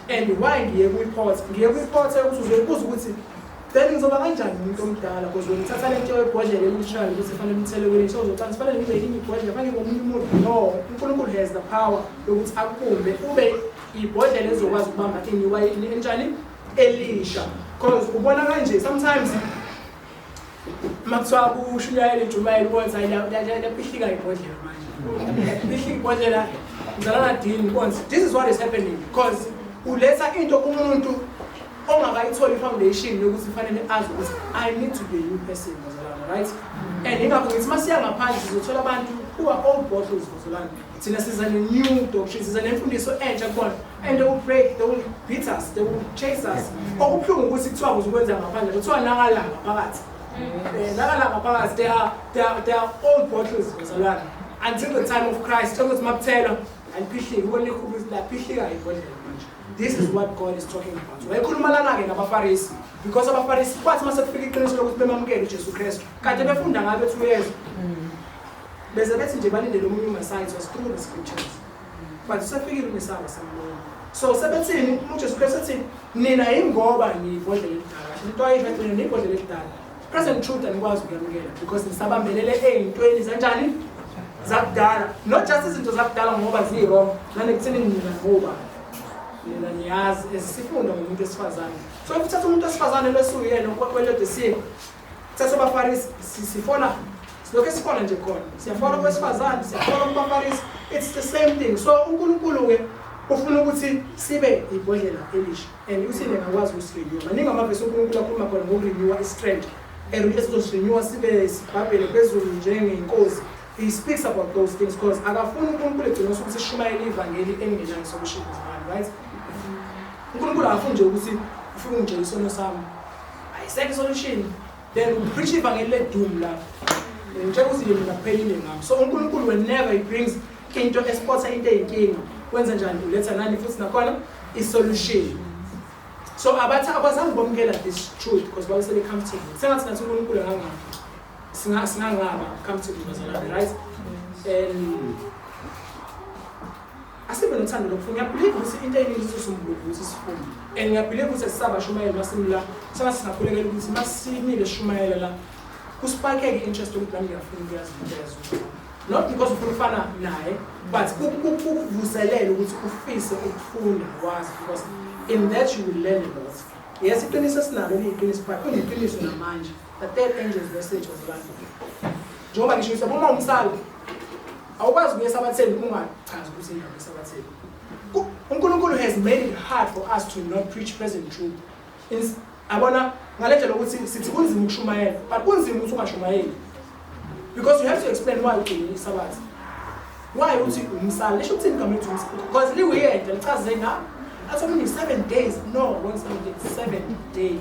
And why ngiye kwi-pot? Ngiye kwi-pot ukuthi uzoyibuza ukuthi then ngizoba kanjani umuntu omdala, because wena uthatha lento yebhodlela elishayo ukuthi fanele umthele kwelinye, so uzocala fanele ngibe elinye ibhodlela, fanele ngomunye umuntu. No, uNkulunkulu has the power yokuthi akubumbe ube ibhodlela ezokwazi ukubamba ini iwayini enjani elisha. Because ubona kanje sometimes makuthiwa kushunyayela intshumayelo, ubona hayi lapihlika ibhodlela manje, pihlika ibhodlela mzalana dini bonke. This is what is happening because uletha into kumuntu ongakayitholi i-foundation yokuthi fanele azi ukuthi I need to be a new person bazalwana, right? And ingakho ngithi masiya ngaphandle sizothola abantu who are old bottles bazalwana. Thina siza ne-new doctrine, siza nemfundiso entsha kubona, and they will break, they will beat us, they will chase us. Okubuhlungu ukuthi kuthiwa kuzokwenza ngaphandle, kuthiwa nakala ngaphakathi, nakala ngaphakathi they are old bottles bazalwana until the time of Christ, ukuthi makuthelwa aliphihliki, ubona ikhulu laphihlika ibhodlela manje. This is what God is talking about. Wayekhuluma lana-ke nabaFarisi, because abaFarisi kwathi uma sekufika iqiniso lokuthi bemamukele uJesu Kristu, kade befunda ngayo bethi uyezwa, beze bethi nje balindele omunye uMesaya. It was through the scriptures, but usefikile uMesaya, basambona. So sebethini uJesu Kristu ethi nina yingoba niyibhodlela elidala kahle, into ayisho athi nina niyibhodlela elidala, present truth anikwazi ukuyamukela because nisabambelele ey'ntweni zanjani zakudala. Not just izinto zakudala ngoba ziyi-wrong, nanekutheni nina ngoba nina niyazi esifunda ngomuntu wesifazane. So if uthatha umuntu wesifazane lwesuyena kwelodesiko, thatha abaFarisi, sifola silokhu esifola nje khona, siyafola kwesifazane, siyafola kubaFarisi, it's the same thing. So uNkulunkulu-ke ufuna ukuthi sibe ibhodlela elisha and uthini engakwazi ukusirenewa. Maningi amavesi uNkulunkulu akhuluma khona ngokurenewa i-strength esizosirenewa sibe sibhabhele phezulu njengenkozi. He speaks about those things because akafuni uNkulunkulu egcina ukuthi sishumayele ivangeli elingenayo solution, right? UNkulunkulu akafuni nje ukuthi ufike ungitshele isono sami, ayisekho isolution, then upreach ivangeli le-doom lapho, ngitshela ukuthi mina kuphelile ngami. So uNkulunkulu, whenever he brings into espotha into eyinkinga, wenza njani? Uletha nani futhi nakhona isolution. So abathi abazange bamukela this truth because babesele comfortable. Sengathi nathi uNkulunkulu angangaba singangaba comfortable bazalwane, right? And asibe nothando lokufunda. Ngiyabelieve ukuthi into eyiningi sizosombuluka ukuthi sifunde, and ngiyabelieve ukuthi sisabashumayeli masimla sengathi singakhulekela ukuthi masimile sishumayela la kusparkeke i-interest yokuthi nami ngiyafuna ukuyazi into yazulu, not because ufuna ukufana naye, but kukuvuselela ukuthi ufise ukufunda wazi, because in that you will learn a lot. Yes, iqiniso esinalo liyiqiniso, but kuneqiniso namanje, the third angel's message was abantu. Njengoba ngisho ukuthi uma umsala awukwazi ukuya esabatheni ungachazi ukuthi indaba esabatheni. UNkulunkulu has made it hard for us to not preach present truth. Abona ngale ndlela ukuthi sithi kunzima ukushumayela, but kunzima ukuthi ungashumayeli because you have to explain why ugcine isabatha, why uthi umsala, lisho ukuthini igama elithi umsala, because liweird, lichaze nga athi omunye 7 days, no one 7 days, 7 day.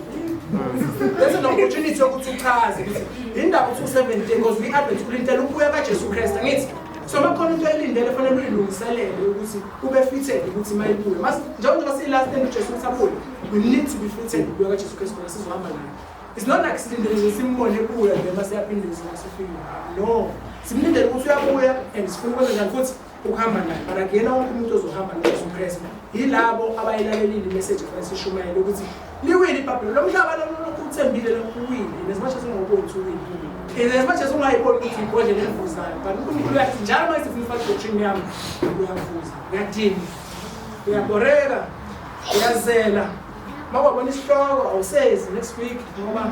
There's an opportunity yokuthi uchaze ukuthi indaba uthi u-7 day because we Advent ulindele ukubuya kaJesu Kristu angithi. So uma khona into elindele fanele uyilungiselele ukuthi ube fitted ukuthi uma ibuya, njengoba siyi-last stand uJesu ukuthi abuye, we need to be fitted ukubuya kaJesu Kristu khona sizohamba naye. It's not like silindele nje simbone ebuya then mase yaphinde sifike. No, simlindele ukuthi uyabuya and sifuna ukwenza njani futhi ukuhamba naye, but akuyena wonke umuntu ozohamba noJesu Kristu. Yilabo abayilalelile imessage efanele sishumayele ukuthi liwile iBhabhiloni lo mhlaba lo. ukuthembile lokhu uwile, in as much as ungawuboni ukuthi uwile, in as much as ungayiboni ukuthi ibhodlela elivuzayo, but uNkulunkulu uyathi njalo uma isifuna ufake doctrine yami, uyavuza, uyadinwa, uyaboreka, uyazela. Uma kwabona isihloko awusezi next week ngoba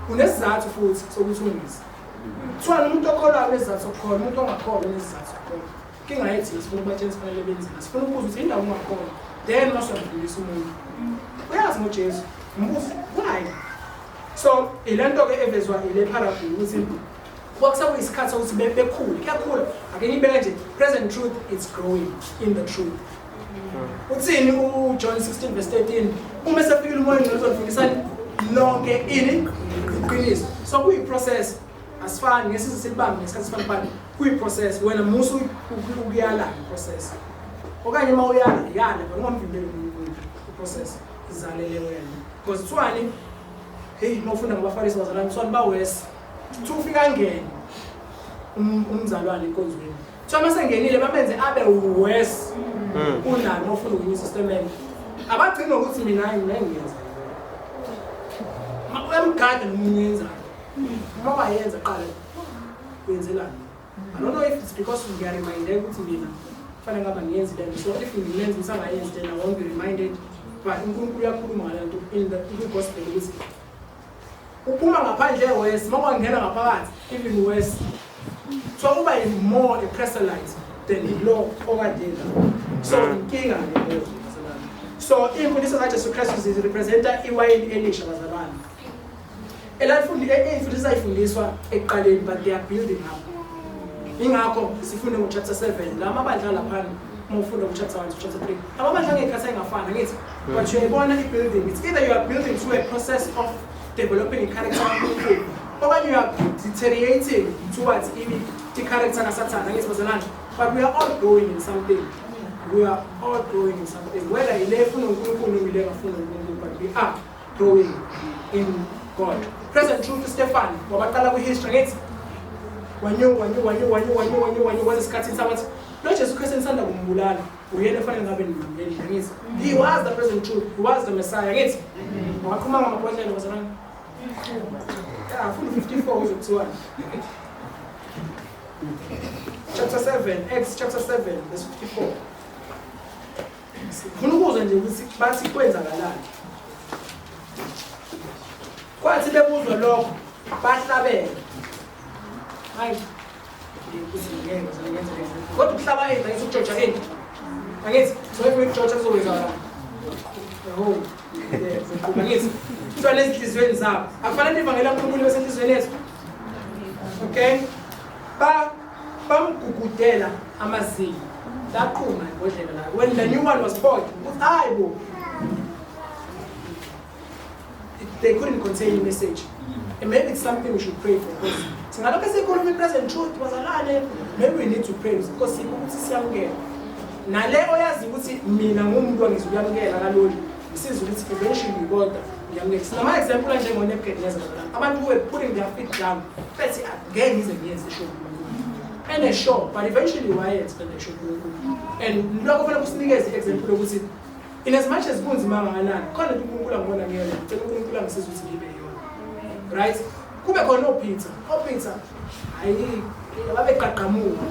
unesizathu futhi sokuthi ungezi. Kuthiwa umuntu okholwayo unesizathu sokukholwa, umuntu ongakholwa unesizathu sokukholwa. Inkinga yethu sifuna ukubatshela sifanele benzeni, sifuna ukubuza ukuthi indawo ungakholwa, then masuyamfundisa umuntu uyazi ngoJesu, umbuzo why. So ile nto-ke evezwa ile parable ukuthi kwakusakuyisikhathi sokuthi bekhule, kuyakhula. Ake ngibeke nje, present truth is growing in the truth. Uthini uJohn 16 verse 13? Uma esefikile uMoya oNgcwele uzonifundisa lonke ini iqiniso. So kuyi-process, asifani ngesize silibambe ngesikhathi sifana, but kuyi-process. Wena musu ukuyala i-process, okanye uma uyala yala, but ungamvimbeli uNkulunkulu. I-process izalele wena, because kuthiwani? Hey, uma ufunda ngabaFarisi bazalwane, kuthiwani? Bawesi. Kuthiwa ufika angene umzalwane enkonzweni, kuthiwa uma sengenile bamenze abe worse kunani. Uma ufunda kwi-New Testament, abagcini ngokuthi mina hayi, mina ngiyenza, uyamgada nomunye uyenzayo. Uma wayenza qala uyenzelani? I don't know if it's because ngiyaremindeka ukuthi mina kufanele ngaba ngiyenzi lento, so if ngimenza ukuthi angayenzi, then I won't be reminded. But uNkulunkulu uyakhuluma ngale nto in the kwi-gospel ukuthi uphuma ngaphandle worse, uma kwangena ngaphakathi even worse. So uba more a proselyte than lo okade la. So inkinga leyo, bazalwane. So iy'mfundiso zaJesu Kristu zirepresenta iwayini elisha, bazalwane, elalifundi ey'mfundiso ayifundiswa ekuqaleni, but they are building up. Ingakho sifunde ngo-chapter 7 la mabandla laphana. Uma ufunda ku-chapter 1 to chapter 3, amabandla angey'khathi ayingafani, angithi? But uyayibona i-building. It's either you are building through a process of developing i-character kaNkulunkulu, okanye you are deteriorating towards i-character kaSathane, angithi bazalwane? But we are all growing in something. We are all growing in something, whether ile efuna uNkulunkulu noma ile engafuna uNkulunkulu, but we are growing in God. Present truth, Stefan wabaqala kwi-history, ngithi wanyuka, wanyuka, wanyuka, wanyuka, wanyuka, wanyuka, wanyuka, kwaze esikhathini sabathi lo Jesu Kristu enisanda kumbulala uyena efanele ngabe nimlindele, ngithi he was the present truth, he was the Messiah, ngithi waqhuma ngamabhodlela, bazalwane. Ya, funda 54 uzokuthiwani? Chapter 7, Acts chapter 7 verse 54. Sifuna ukuzwa nje ukuthi bathi kwenzakalani. Kwathi bebuzwa lokho bahlabela. Hayi, ukuthi ngeke ngenze le, kodwa ukuhlaba into, angithi ukujoja into, angithi? So if uyijoja kuzokwenzakalani? Yho, zoqhuba, angithi? Kuthiwa ezinhliziyweni zabo akufanele ivangeli laNkulunkulu besenhliziyweni yethu. Okay, ba bamgugudela amazinyo, laqhuma ibhodlela la. When the new one was poured, ukuthi hayi bo, they couldn't contain the message. And maybe it's something we should pray for, because singalokho esikhuluma i-present truth, bazalwane. Maybe we need to pray because sikho ukuthi siyamukela nale oyazi ukuthi mina ngumuntu angizukuyamukela kalula, ngisiza ukuthi eventually kodwa ngiyamukela. Sinama-example anjengo-Nebuchadnezzar, bazalwane, abantu who were putting their feet down bethi angeke ngize ngiyenze isho uNkulunkulu ene-sure, but eventually wayenza lento esho uNkulunkulu. And lokho kufanele kusinikeze i-example yokuthi in as much as kunzima kangakanani, khona into uNkulunkulu angibona ngiyona, ngicela uNkulunkulu angisize ukuthi ngibe yiyona, right? Kube khona oPeter, oPeter hayi, babeqaqamuka,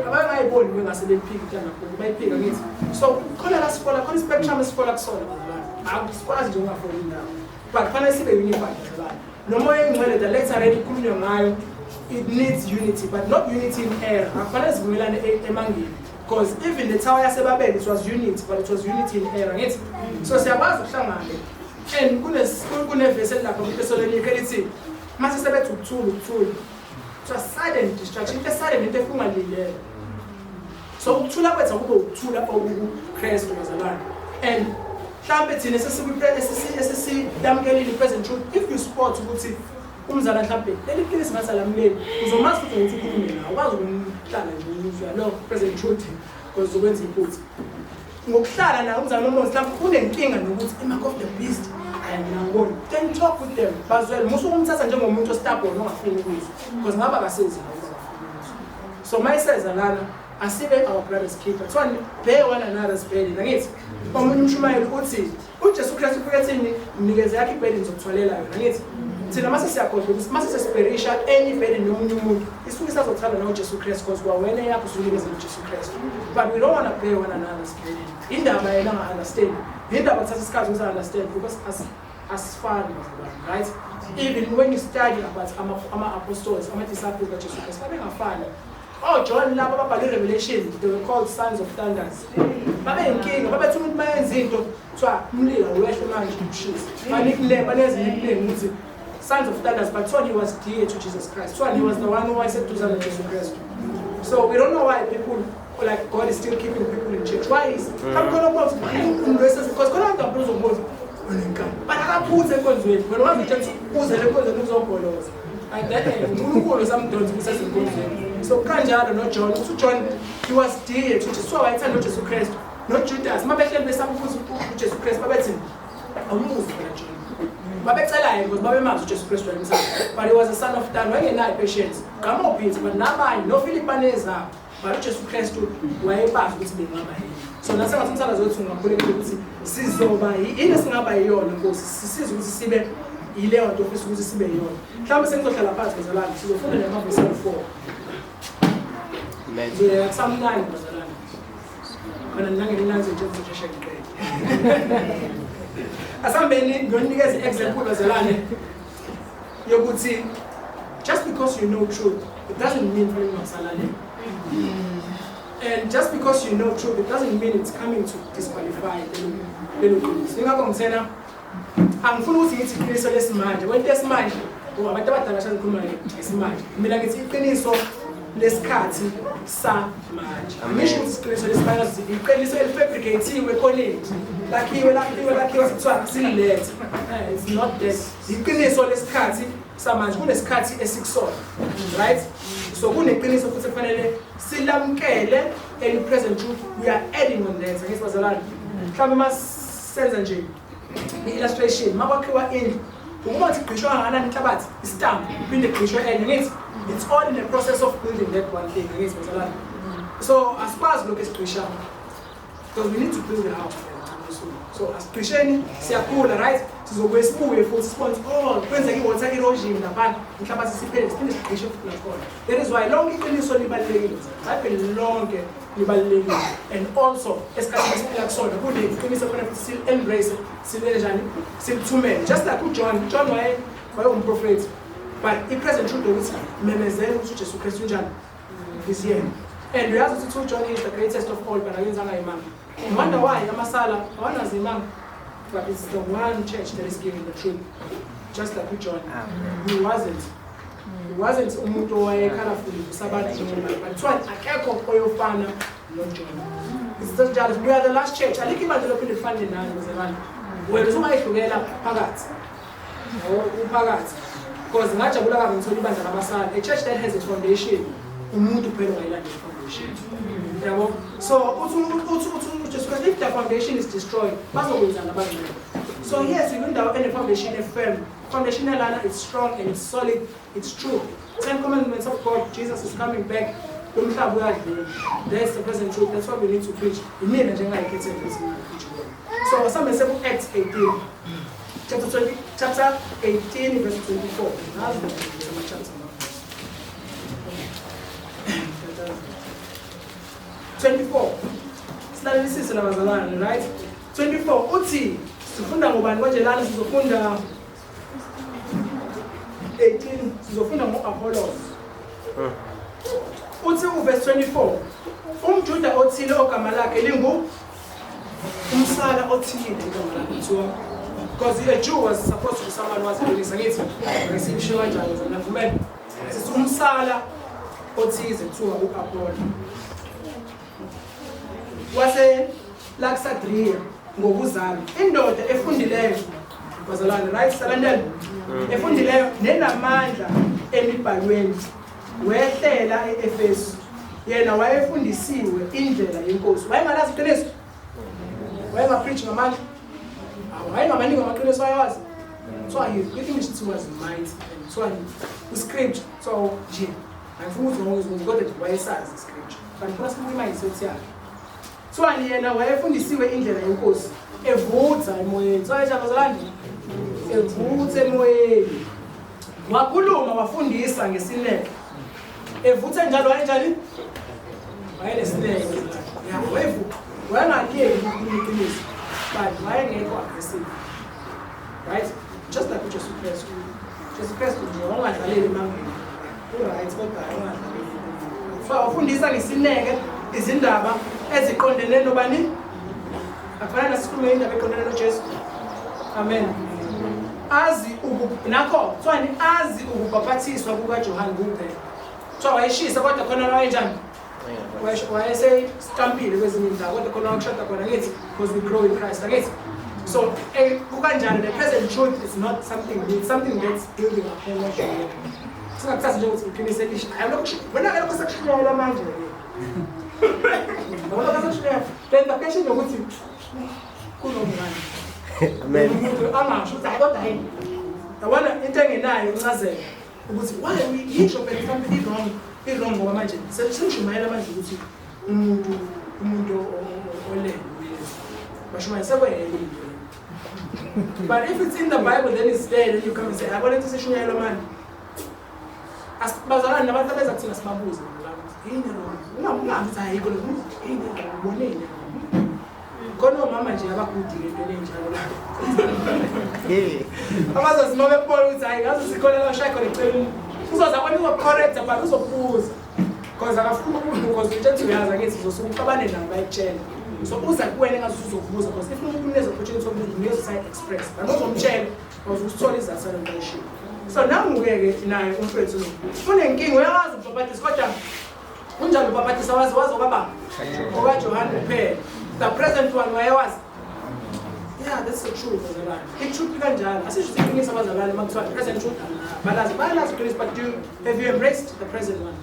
abangayiboni bengase beliphika intanga, bayiphika, ngithi? So khona la sifola khona, i-spectrum esifola kusona, bazalwane, akusikwazi nje ungafoli indawo, but kufanele sibe unified, bazalwane. Nomoya engcwele, the latter rain ikhulunywa ngayo, it needs unity, but not unity in error. Akufanele sivumelane emangeni, because even the tower yaseBabeli, it was unity, but it was unity in error, ngithi? So siyakwazi ukuhlangana and kunevesi elilapha kwiTesalonika elithi mase sebethi ukuthula, ukuthula, it was sudden destruction, into sudden, into efungalindele. So ukuthula kwethu akube ukuthula okukuKristu, bazalwane. And mhlambe thina esesiyamukelile i-present truth, if you spot ukuthi umzala mhlambe leli qiniso ngathi alamuleli, uzomazi futhi ngokuthi ukhulume nawe, ukwazi ukumhlala nje uzwa lo present truth, because uzokwenza iphutha ngokuhlala naye umzala nomonzi. Mhlawumbe unenkinga nokuthi i-mark of the beast, hayi, mina ngiboni. Then talk with them, bazwele. Musu ukumthatha njengomuntu ostubborn ongafuni ukuzwa, because ngaba akasezi la ukuba akafuni ukuzwa. So uma iseza lana Asibe our brother's keeper. Kuthiwa bear one another's burden. Angithi omunye umshumayeli uthi uJesu Kristu ufike ethini mnikeze yakhe iburden zokuthwalela yona. Angithi thina mase siyakhohlwa ukuthi mase sesiberisha any burden yomunye umuntu isuke isazothwala noJesu Kristu because kwawena yakho usunikeze uJesu Kristu. But we don't want to bear one another's burden. Indaba yena nga-understand. Indaba kuthatha isikhathi ukuthi understand because asifani bazalwane, right? Even when you study about ama-apostles, ama-disciples kaJesu Kristu, babengafani. Oh John laba ababhala i-Revelation, they were called sons of thunders. Babeyinkinga, babethi umuntu mayenza into kuthiwa umlilo wehle manje ushisa. Ba-nickname, banezi-nickname ukuthi sons of thunders, but Tony was dear to Jesus Christ. Tony was the one who wayeseduzane noJesu Kristu. So we don't know why people like God is still keeping people in church. Why is mhlawumbe khona ukuthi because khona abantu abuzombuza unenkani. But akaphuthe enkonzweni. Wena wazi ukuthi uzele enkonzweni uzogoloza. And then uNkulunkulu samdonsa ukuthi esenkonzweni. So kanjalo noJohn, uthi uJohn he was dear to Jesus. So wayethanda uJesu Kristu. NoJudas mabehleli besambuza uJesu Kristu babethi awumuzi phela John. Babecela yena because babemazi uJesu Kristu wayemthanda. But he was a son of Dan, wayengenayo patience. Gama uPeter but nabanye noPhilip banezabo. But uJesu Kristu wayebazi ukuthi bengaba yini. So nathi ngathi umthandazo wethu ungakhulekela ukuthi sizoba yini esingaba yiyona Nkosi, sisize ukuthi sibe yileyo nto ofisa ukuthi sibe yiyona. Mhlawumbe sengizohlala phansi bazalwane, sizofunda namavesi awu-4. Amen. Ngizoyeka kusamnandi bazalwane. Khona nangelinanzi nje ngizosheshe ngiqede. Asambeni ngiyonikeza i-example bazalwane yokuthi just because you know truth it doesn't mean fanele ungasalaleli. And just because you know truth it doesn't mean it's coming to disqualify lelo qiniso. Ingakho ngithena angifuni ukuthi ngithi iqiniso lesimanje. Kwento esimanje oh, abantu abadala basazikhuluma ngesimanje. Mina ngithi iqiniso lesikhathi samanje. Angisho ukuthi iqiniso lesimanje sithi iqiniso elifabricathiwe ekhoneni. Lakhiwe lakhiwe lakhiwe kuthiwa sililethe. It's not that. Iqiniso lesikhathi samanje kunesikhathi esikusona. Right? So kuneqiniso futhi kufanele silamkele eli present truth. We are adding on that. Angithi bazalwane. Mhlawumbe masenza nje i-illustration makwakhiwa indlu ukuba ukuthi igqishwa kangakanani inhlabathi isitambu iphinde igqishwe enye ngithi it's all in the process of building that one thing angithi bazalwane. So asikwazi lokhu esigqisha because we need to build a house. So asigqisheni siyakhula, right? Sizobuye sibuye futhi sibone ukuthi oh kwenzeka i-water erosion laphana inhlabathi siphele siphinde sigqishe futhi nakhona. That is why lonke iqiniso libalulekile, iBhayibheli lonke libalulekile, and also esikhathini esiphila kusona kuneqiniso kufanele futhi sil-embrace silele njani silithumele. Just like uJohn, John waye wayewumprofethi, but i-present truth ukuthi memezela ukuthi uJesu Kristu unjani is here. And uyazi ukuthi uJohn is the greatest of all, but akenzanga imanga. You wonder why amasala awanazo imanga, but it's the one church that is giving the truth. Just like uJohn, he wasn't umuntu owaye-colorful kusabantu, but kuthiwa akekho oyofana noJohn. It's njalo, we are the last church. Alikho ibandla lophinde lifane nani bazalwane. Wena usungayihlukela phakathi. Yabo, uphakathi. Because ngajabula kabi ngithola ibandla labasala. A church that has a foundation, umuntu phela ongayilandela i-foundation. Yabo? So uthi uJesu Christ, if the foundation is destroyed, bazokwenzani abangcwele? So yes, indawo ene-foundation e-firm. Foundation yalana is strong and it's solid, it's true. 10 commandments of God, Jesus is coming back. Lo mhlaba uyadlula. That's the present truth. That's what we need to preach. Imina nje engayikhethela ukuthi ngingapreach kona. So sambe seku Acts 18. Chapter 20, chapter 18 verse 24. Ngazi ama chapter. 24. Silalelisise labazalwane, right? 24 uthi sifunda ngobani konje lana? Sizofunda 18, sizofunda ngo-Apollos. Uthi uverse 24, umJuda othile ogama lakhe lingu umsala othile igama lakhe kuthiwa, because a Jew was supposed to be someone who was released, angithi ngisisho kanjalo zona vumela sithi umsala othize kuthiwa u-Apollo wase Alexandria ngokuzalwa, indoda efundileyo bazalwane, right? Salandela efundileyo nenamandla emibhalweni, wehlela e-Efesu. Yena wayefundisiwe indlela yenkosi. Wayengalazi iqiniso, wayengapreach ngamandla, wayengamaningi amaqiniso wayewazi. So he, English it was mighty, and so he script so nje. Angifuni ukuthi wonke ukuthi kodwa nje wayesazi iscripture. But ngifuna sibuke i-mindset yakhe. Kuthiwani yena wayefundisiwe indlela yenkosi evutha emoyeni. Kuthiwa njani bazalwane? Evutha emoyeni. Wakhuluma wafundisa ngesineke. Evutha njalo wayenjani? Wayenesineke. Ya, wayevutha. Wayengaliyeki ukukhuluma iqiniso. But wayengekho aggressive. Right? Just like uJesu Kristu. Jesu Kristu nje wangadlaleli emangeni. Uright kodwa wangadlaleli. So wafundisa ngesineke izindaba eziqondene nobani? Akufanele nasikhulume indaba eqondene noJesu. Amen. Azi uku nakho kuthiwani azi ukubhaphathiswa kukaJohane kuphela. Kuthiwa wayeshisa kodwa khona la wayenjani? Wayesestampile kwezinye indawo kodwa khona wakushada khona ngithi because we grow in Christ angithi. So kukanjani the present truth is not something new, it's something that's building upon what you know. Singakuthathi nje ukuthi uqinise elisha. Hayi lokho wena ke lokho sekushunyayelwa manje ke. Lokho sekushunyayelwa. Then the question ukuthi kunomngane. Amen. Umuntu angasho ukuthi hayi kodwa hayi. Yabona into engenayo incazelo ukuthi why we yisho phela mhlawumbe i-wrong i-wrong ngoba manje sengishumayela manje ukuthi umuntu olele uyeza. Bashumayela sekwele into. But if it's in the Bible then it's there then you come and say yabona into seshunyayelwa manje. Bazalwane nabantu abeza kuthina sibabuze yini wrong. Ungahambi uthi ayikho le yini wrong uboneni. Khona omama nje abagudi ngento enjalo la. Abazozi uma bebona ukuthi hayi ngaze sikhona la ushaya khona eceleni. Uzoza kwena uzocorrect but uzobuza. Because akafuni ukubuza because utshela uyazi angithi uzosuka uxabane naye bayikutshela. So uza kuwena ngaze uzokubuza because if umuntu uneze opportunity yokubuza unikeza usayi express. But uzomtshela because usithola izathu salento ayishilo. So nangu-ke ke naye umfethu lo. Unenkinga uyawazi ubhabhadisa kodwa unjani ubhabhadisa wazi wazi okababa? OkaJohane kuphela. The present one wayewazi. Yeah, that's the truth, bazalwane. I-truth kanjalo. Asisho ukuthi iqiniso abazalwane uma kuthiwa present truth balazi bayalazi iqiniso but do have you embraced the present one?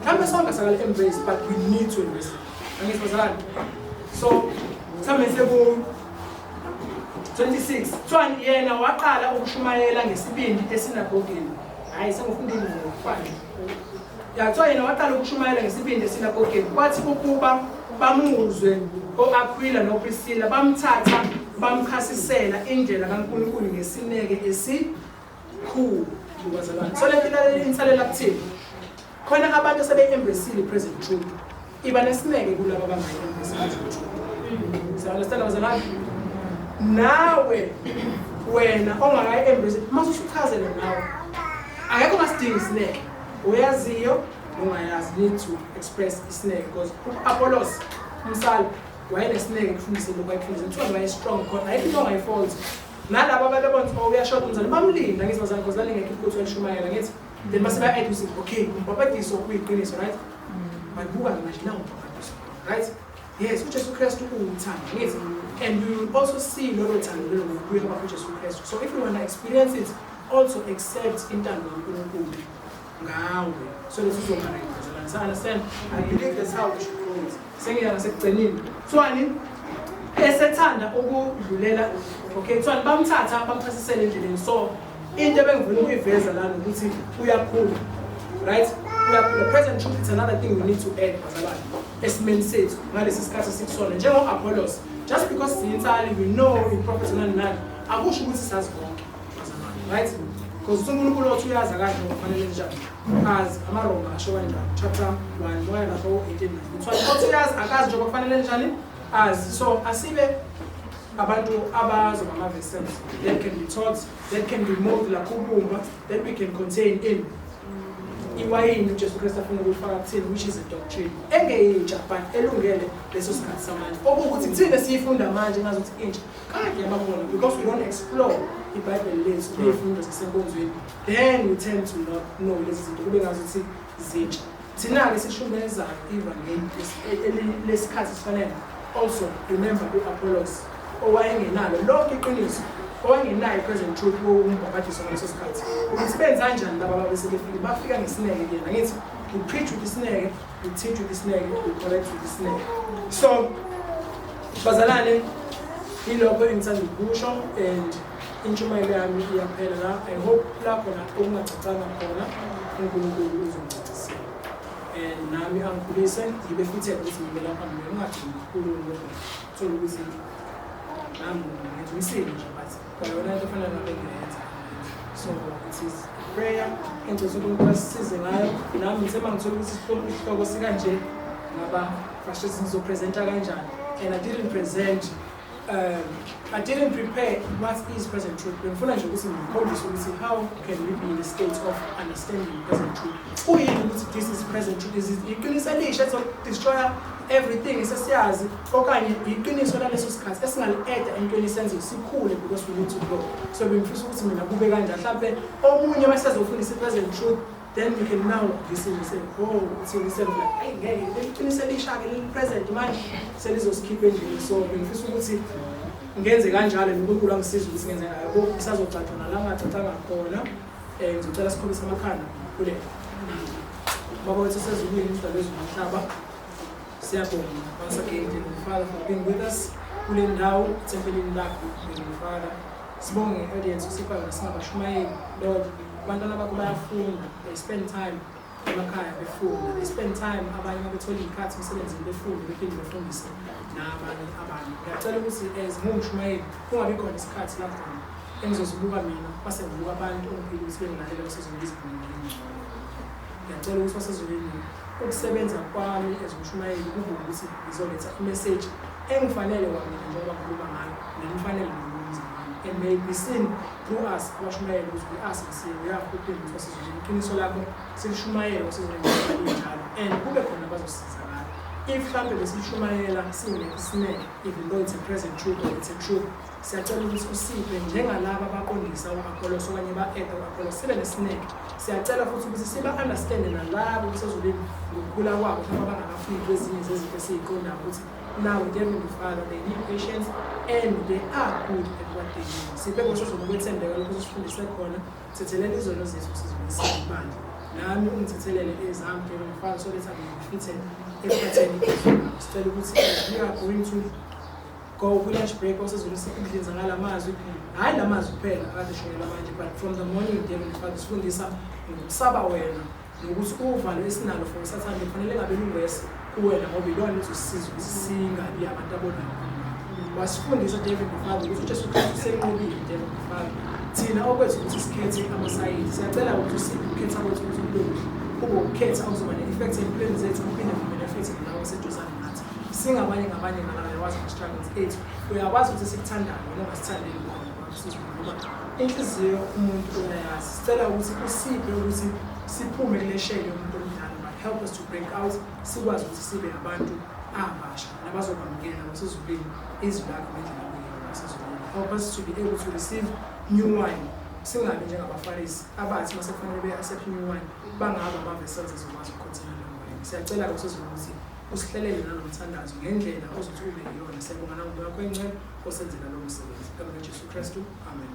Mhlawumbe sonke sakale embrace but we need to embrace it. Angithi bazalwane. So, mhlawumbe seku 26. Kuthiwani yena waqala ukushumayela ngesibindi esinagogeni. Hayi sengifundile ngokufana. Ya kuthiwa yena waqala ukushumayela ngesibindi esinagogeni. Kwathi ukuba bamuzwe o-Aquila noPriscilla bamthatha bamchasisela indlela kaNkulunkulu ngesineke esikhulu. Bazalwane. So le nto insalela kuthini? Khona abantu asebe-embraceile i-present truth. Iba nesineke kulabo abangayi-embrace i-present truth. Siya-understand bazalwane? Nawe wena ongakayi-embrace mase usuchazele nawe. Akekho ongasidingi isineke. Oyaziyo nongayazi need to express isineke because u-Apollos umsala wayenesineke ekufundiseni lokhu ayekufundisa. Kuthiwa waye-strong khona ayikho into ongayifault. Nalabo ababebona ukuthi oh uyashoda umzali bamlinda ngithi bazalwane because lalingekho iphuthu elishumayela ngithi then mase baya-add ukuthi okay umbhabhadiso uyiqiniso right but buka-ke manje nawu umbhabhadiso right yes uJesu Kristu uwuthando ngithi and you will also see lolo thando lelo ngokubuya kwakho uJesu Kristu. So if you want to experience it also accept intando kaNkulunkulu ngawe so that uzoba right bazalwane. So understand I believe that's how we should go it. Sengiya ngasekugcineni. Kuthiwani esethanda ukudlulela okay kuthiwani bamthatha bamchasisela endleleni so into ebengifuna ukuyiveza lana ukuthi uyakhula right uyakhula present truth it's another thing we need to add bazalwane esimeni sethu ngalesi sikhathi esikusona njengo-Apollos just because siyinsali we know i-prophet nani nani akusho ukuthi sazi konke bazalwane right because uNkulunkulu othi uyazi akazi noma kufanele njani azi amaRoma asho kanjani chapter 1 moya lapho 18 kuthiwa othi uyazi akazi njengoba kufanele njani azi so asibe abantu abazoba ama-vessels that can be taught that can be moved like ubumba that we can contain in iwayini uJesu Kristu afuna ukulifaka kuthina which is a doctrine engeyintsha but elungele leso sikhathi samanje okuwukuthi thina siyifunda manje ngazuthi intsha kade yababona because we don't explore iBhayibheli lethu nezifundo zasenkonzweni then we tend to not know lezi zinto kube ngazuthi zintsha thina-ke sishumezayo ivangeli lesikhathi esifanele also remember u-Apollos owayengenalo lonke iqiniso owayengenayo i-present truth wokumbhabhadiso ngaleso sikhathi ukuthi benza kanjani laba ababe sebefikile bafika ngesineke kuyena ngithi we preach with isineke we teach with isineke we correct with isineke so bazalwane yilokho engithanda ukusho and intshumayelo yami iyaphela la. I hope la khona okungacacanga khona uNkulunkulu uzongicacisela. And nami angikhulise ngibe fitted ukuthi ngibe lapha, mina ngingagcini ukukhuluma kodwa thole ukuthi nami ngenza umsebenzi nje, but kwayona into efanele ngabe ngiyenza. So it is a prayer engicela uNkulunkulu asisize ngayo. Nami ngithe uma ngithola ukuthi isihloko sikanje, ngaba frustrated, ngizopresenta kanjani? And I didn't present, I didn't prepare what is present truth. Bengifuna nje ukuthi ngikhombise ukuthi how can we be in a state of understanding present truth. Kuyini ukuthi this is present truth? Is it iqiniso elisha destroy everything esesiyazi, okanye iqiniso laleso sikhathi esingali-adda entweni senze sikhule, because we need to grow? So bengifisa ukuthi mina kube kanjani. Mhlampe omunye masezofundisa i-present truth, then you can now listen and say, "Oh, uthini?" Instead of like, "Ayi ngeke, leli qiniso elisha-ke, leli present manje selizosikhipa endlini." So bengifisa ukuthi ngenze kanjalo, uNkulunkulu angisize ukuthi ngenze ngayo. Kusazocaca nala ngacacanga khona. Ngizocela sikhombise amakhanda kule. Baba wethu osezulwini, umdali wezulu nomhlaba, siyabonga once again, dear Father, for being with us kule ndawo, ethempelini lakho, dear Father. Sibonge nge-audience usipha yona singabashumayeli. Lord, abantwana bakho bayafunda, they spend time emakhaya befunda, they spend time, abanye uma bethola iy'khathi emsebenzini befunde, bephinde befundise nabanye abantu. Ngiyacela ukuthi as ngiwumshumayeli kungabi khona isikhathi la khona engizozibuka mina base ngibuka abantu ongiphile ukuthi bengilalela basezulwini ngcono. Ngiyacela ukuthi wasezulwini ukusebenza kwami as umshumayeli kube ukuthi ngizoletha imessage engifanele kwamina njengoba ngikhuluma ngayo, nenifanele nomzalwane, and may it be seen through us abashumayeli ukuthi we are sincere, we are hoping ukuthi wasezulwini iqiniso lakho silishumayele wasezulwini linjalo, and kube khona abazosizakala. If mhlambe besilishumayela singekho isineke, even though it's a present truth or it's a truth, siyacela ukuthi usiphe njengalaba abaqondisa u-Apollos okanye ba-adda u-Apollos, sibe nesineke. Siyacela futhi ukuthi siba-understande nalabo kusezulwini ngokukhula kwabo, mhlawumbe abangakafiki kwezinye zezinto esiyiqondayo ukuthi now, Heavenly Father, they need patience and they are good at what they do. Siphe kusezulwini ukwethembeka lokhu usifundise khona. Thethelela izono zethu kusezulwini sibandla, nami ungithethelele ezami, Heavenly Father, so that I may be fitted ekuphatheni izwi lakho. Sicela ukuthi as we are going to go kwi-lunch break, osezulwini sikudlinza ngala mazwi, hhayi la mazwi kuphela akade shonela manje, but from the morning, Heavenly Father, sifundisa ngokusaba wena nokuthi uvalo esinalo for usathane kufanele ngabe lungwesi kuwena, ngoba ilona lizosisiza ukuthi singabi abantu abonayo. Wasifundisa, Heavenly Father, ukuthi uJesu Kristu usenqobile, Heavenly Father. Thina okwethu ukuthi sikhethe amasayidi. Siyacela ukuthi usiphe ukukhetha kwethu ukuthi kube kuhle, kube ukukhetha okuzoba ne-effect empilweni zethu, kuphinde kubenefit nalabo aseduzane nathi. Singabanye ngabanye ngalaba, uyawazi ama-struggles ethu, uyakwazi ukuthi sikuthandayo wena ongasithandeli khona ngoba inhliziyo umuntu uyayazi. Sicela ukuthi usiphe ukuthi siphume kule shell yomuntu omdala, but help us to break out, sikwazi ukuthi sibe abantu abasha nabazokwamukela basezulwini izwi lakho ngendlela kuyona basezulwini. Help us to be able to receive new wine, singabi njengabafarisi abathi mase kufanele be-accept new wine bangaba ama-vessels ezokwazi ukucontaina leyo wine. Siyacela-ke usezulwini ukuthi usihlelele nalo mthandazo ngendlela ozothi ube yiyona. Siyabonga nangomoya wakho engcwele osenzela lowo msebenzi. Igama likaJesu Kristu, amen.